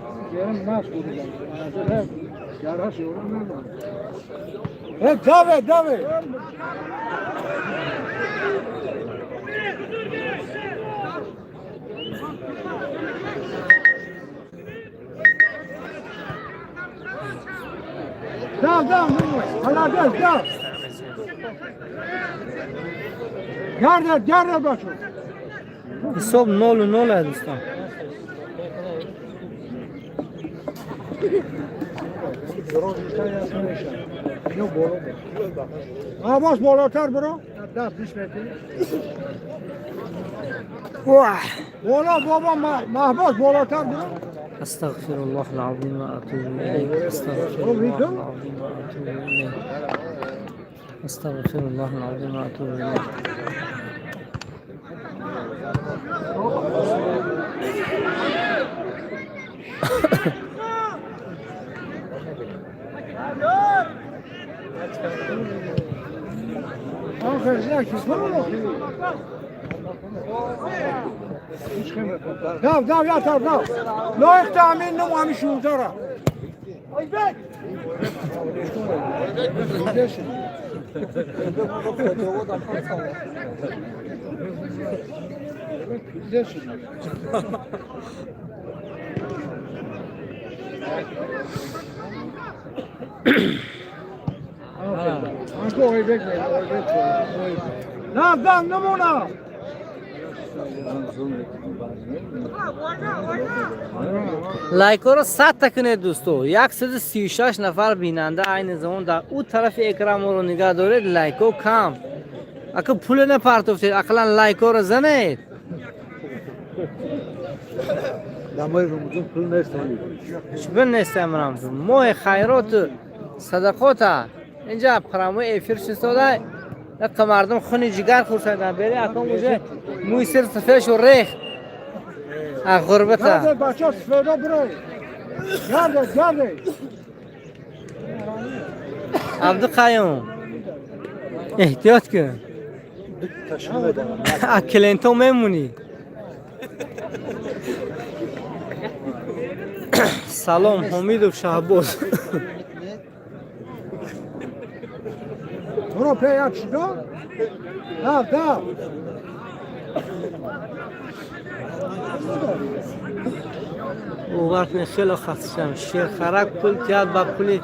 داوید داوید. داو داو молодец داو گردد گردد بچه. Ҳисоб 0-0 аст, дӯстон. اینو بالا برو عباس بالاتر برو 10 20 متر. Вах! بالا بابا محباس بالاتر برو. أستغفر الله العظيم وأتوب إليه، أستغفر الله العظيم وأتوب إليه، أستغفر الله العظيم وأتوب إليه. آخر یکی برو داو داو یا طرف داو لایق تامین نمو همین 16 را. نه داو نمونه. Лайкҳоро садта кунед, дӯсто. 136 нафар бинанда айни замон дар ӯ тарафи экранморо нигаҳ доред. Лайкҳо кам. Ака, пуле напартофтед, ақаллан лайкҳоро занед. Дамои Рамазон пул нест. Чӣ нестам? Рамзон моҳи хайроту садақота. Инҷа прямой эфир шистода, яқа мардум хуни ҷигар хӯрсадан бери. Акон уже мӯи сир сафешу рехт аз ғурбата. گردد بچه ها سفیدا برو گردد گردد. Абдуқаюм, эҳтиёт кун, аз клиентҳо мемонӣ. Салом, Ҳомидов Шаҳбоз. برو پی یک شدا. دف دف. Бовар кунед, хеле хаста шудам. Шерхарак пул тиҳад, ба пули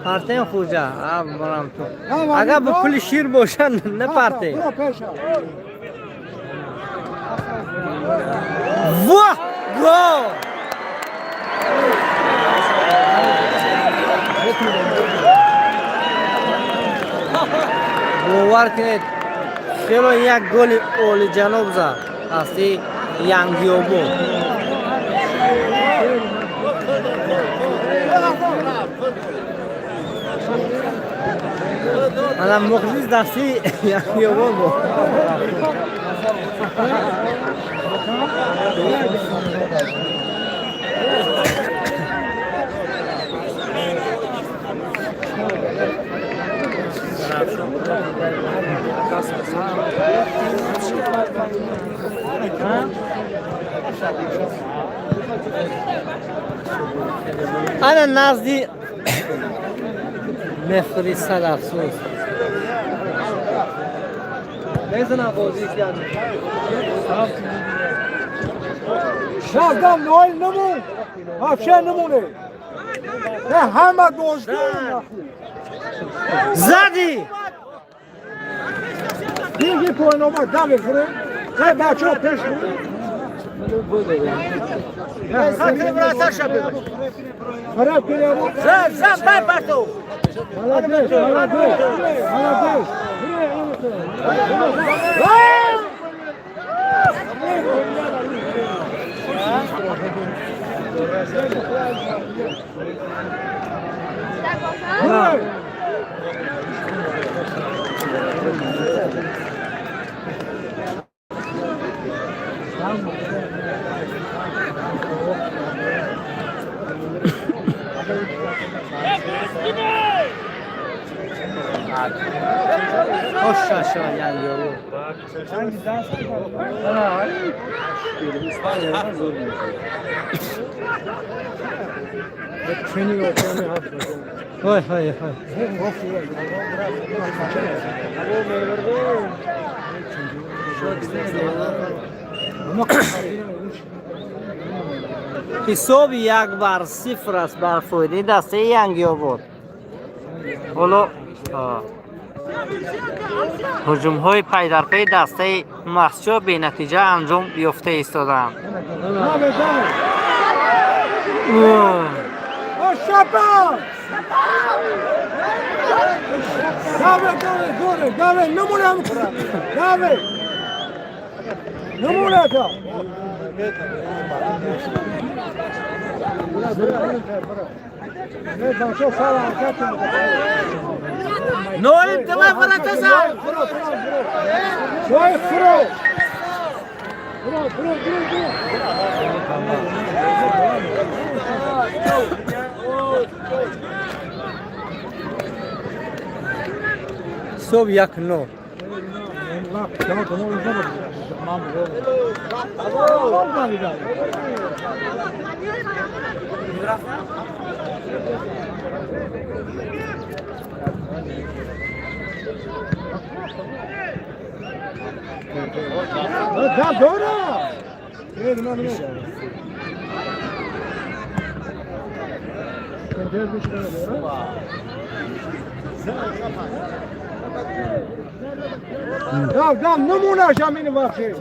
партем хуҷа барам ту. Агар ба пули шир бошад, напартем. برو پیشم. Воҳ, гол! Бовар кунед, хело як голи олиҷаноб зад ҳасти Янгиёбон. Мана мухлис дасти Янгиёбон буд. Ана назди мефристад, афсӯс. دف دف نایل نمون. افشه نمونه. نه همه بازگو. Задӣ! دیگه پایین آمد دم خوره. نه بچه ها پیش رو. خراب کنی. زن زن بر پرتو. Молодец, молодец, молодец. Хош шава, Янгиёбон. Ҳой, ҳой, ҳой! Ҳисоби 1-0 аст бар фоидаи дастаи Янгиёбод. Ҳоло ҳуҷумҳои пайдарпайи дастаи Мастчоҳ бенатиҷа анҷом ёфта истодаанд. Давай, давай. Шапа! Давай, давай, горе, давай, намуна, давай. Намуна та. Не, бачо, сала, Ноил давай ворота зан. Свой фро. Бро, бро, бро, бро. Ҳисоб 1-0. Да, дора. Да, да, намуна жамин вообще.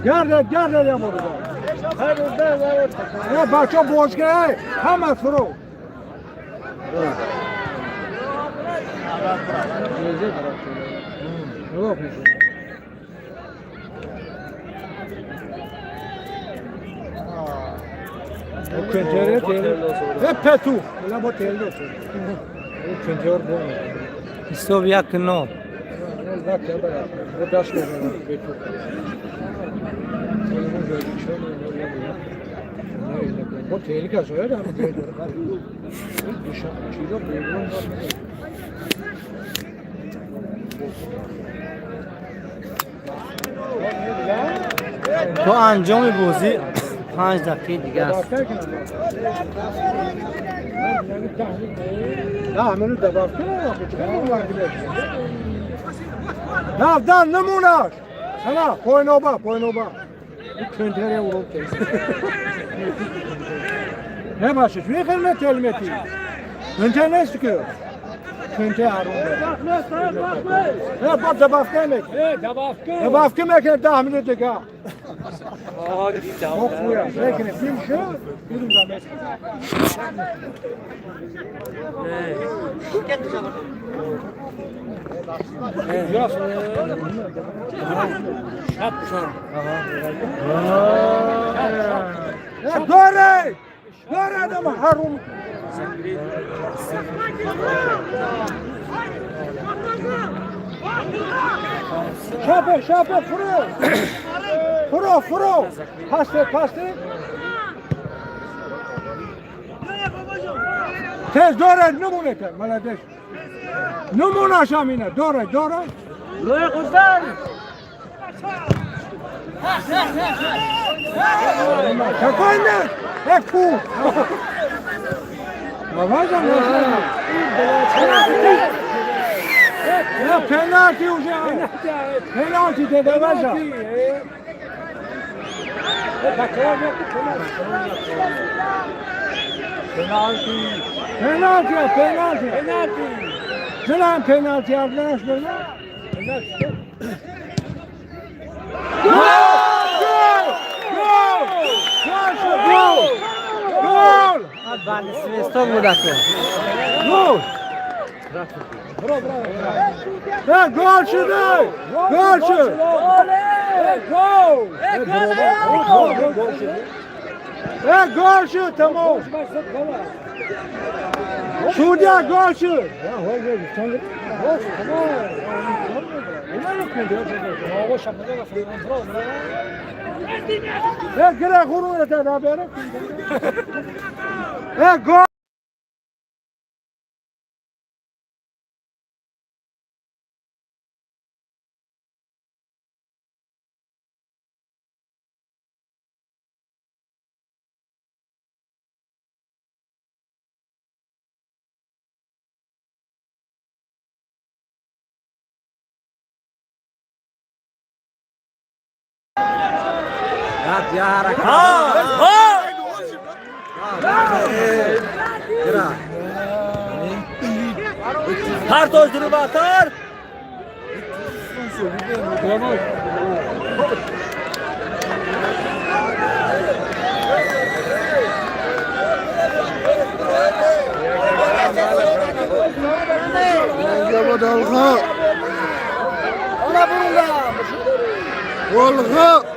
Гарда, гарда я буду. Не, бачо бозга, ҳама фуру. Petu. Ҳисоб 1-0. То анҷоми бозӣ. 5 дақиқаи дига аст. 10 минут добавка. На, да, намунаш. Сана, поиноба, поиноба. Кентери урок. Не баша, чӣ хел метелмети? Кентер нест ки. Кентер арум. Не, бад добавка мек. Добавка. Добавка мекунем 10 минут дига. Охуя, мекунем. Бим шуд, бирум да. Доре! Доре адам ҳарум. Шапе, шапе, фуро! Фуро, фуро! Пасте, пасте! Тез доре, нумунете, молодец. Нумунаш амина, доре, доре. Какой мяч? Ку! Пенальти уже! Пенальти, давай же! Пенальти, пенальти! Пенальти! Зелан пенальти, Ардаш böyle. Gol! Gol! Gol! Gol! Баъди свисток будаку. Gol! Ha, gol şudu! Gol şu! Gol! Ha, gol şu, tamam. Судья, гол şu! Ha, gire gurur et haberi. Ha, gol! Партоз дурубатар. والغاء.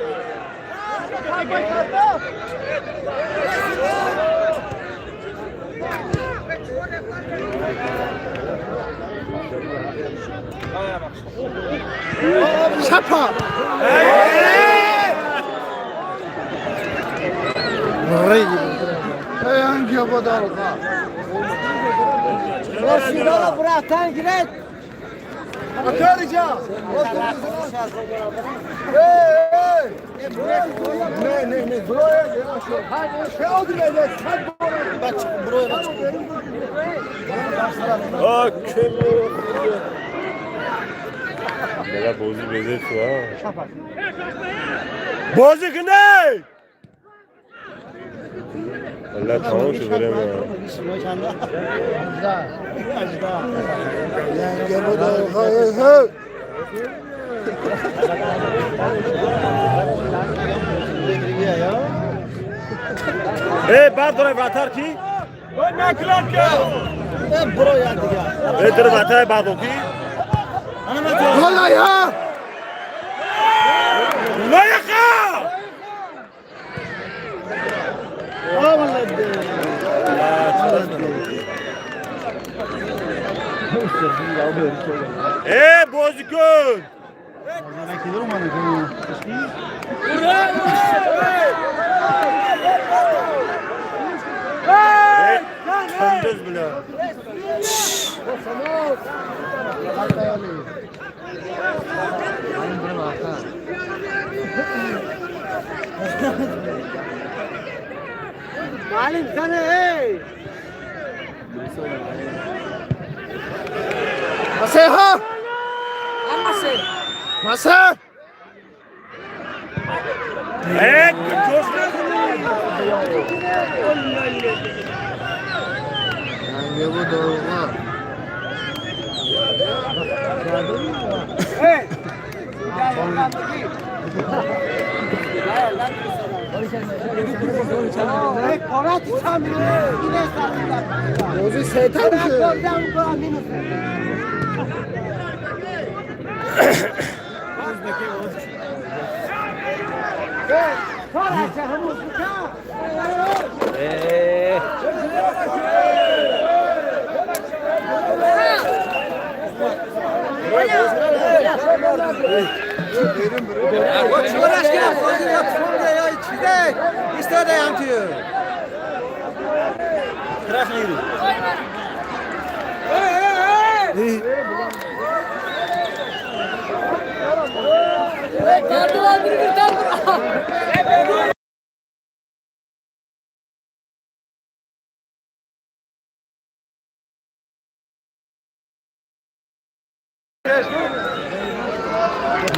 사파. Бозӣ кунед! Э, бардорай вратар ки? Э, дир вратар бардор ки? Лоиқа! Э, бозӣ кун! Э, Кундуз бля. معلم سنة ايه مسيحة مسيح بازی سیطان شد.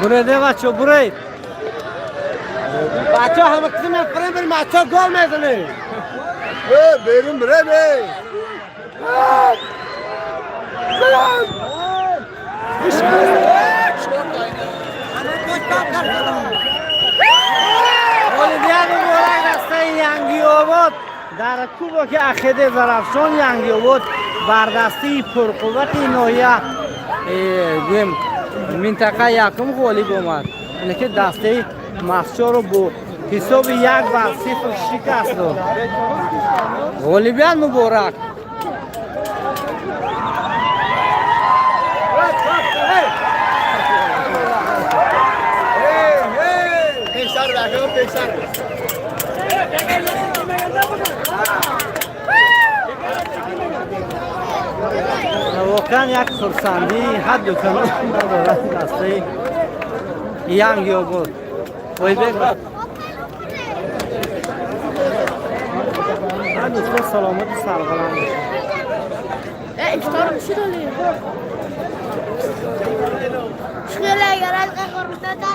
Буред бачо, буред. بچه همه کسی میفریم بریم بچه گل میزنه. بیرون بره بی. Ғолибият муборак дастаи Янгиобод дар кубоки Ахеде Зарафшон. Янгиобод бар дастаи пурқуввати ноҳия, гӯем, минтақа якум ғолиб омад, ки дастаи Мастчоро бо ҳисоби 1-0 шикаст дод. Ғолибият муборак. Воқеан як хурсандӣ ҳадду канор надорад дастаи Янгиобод. Ойбек дӯстон, саломату сарбаланд бошад. افطار مش ده شغله يا راجل غرفتها.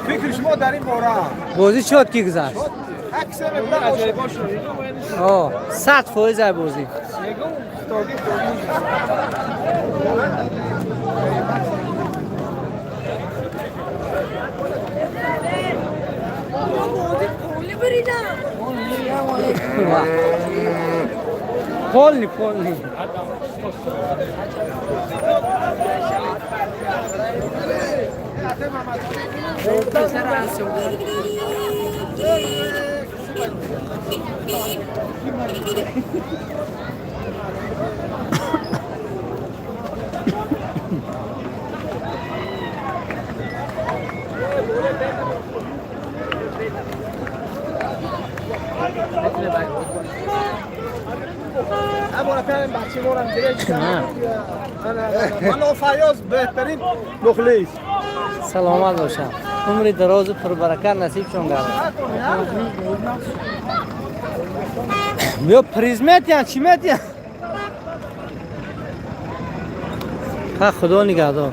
فکر شما در این باره؟ بازی شد که گذشت. 100% بازی. Полный, полный. من فیاض بهترین مخلص. саломат бошам, умри дарозу пурбаракат насибшон гардад. Ё приз метиҳанд, чӣ метиҳанд? Ха, худо нигаҳдор.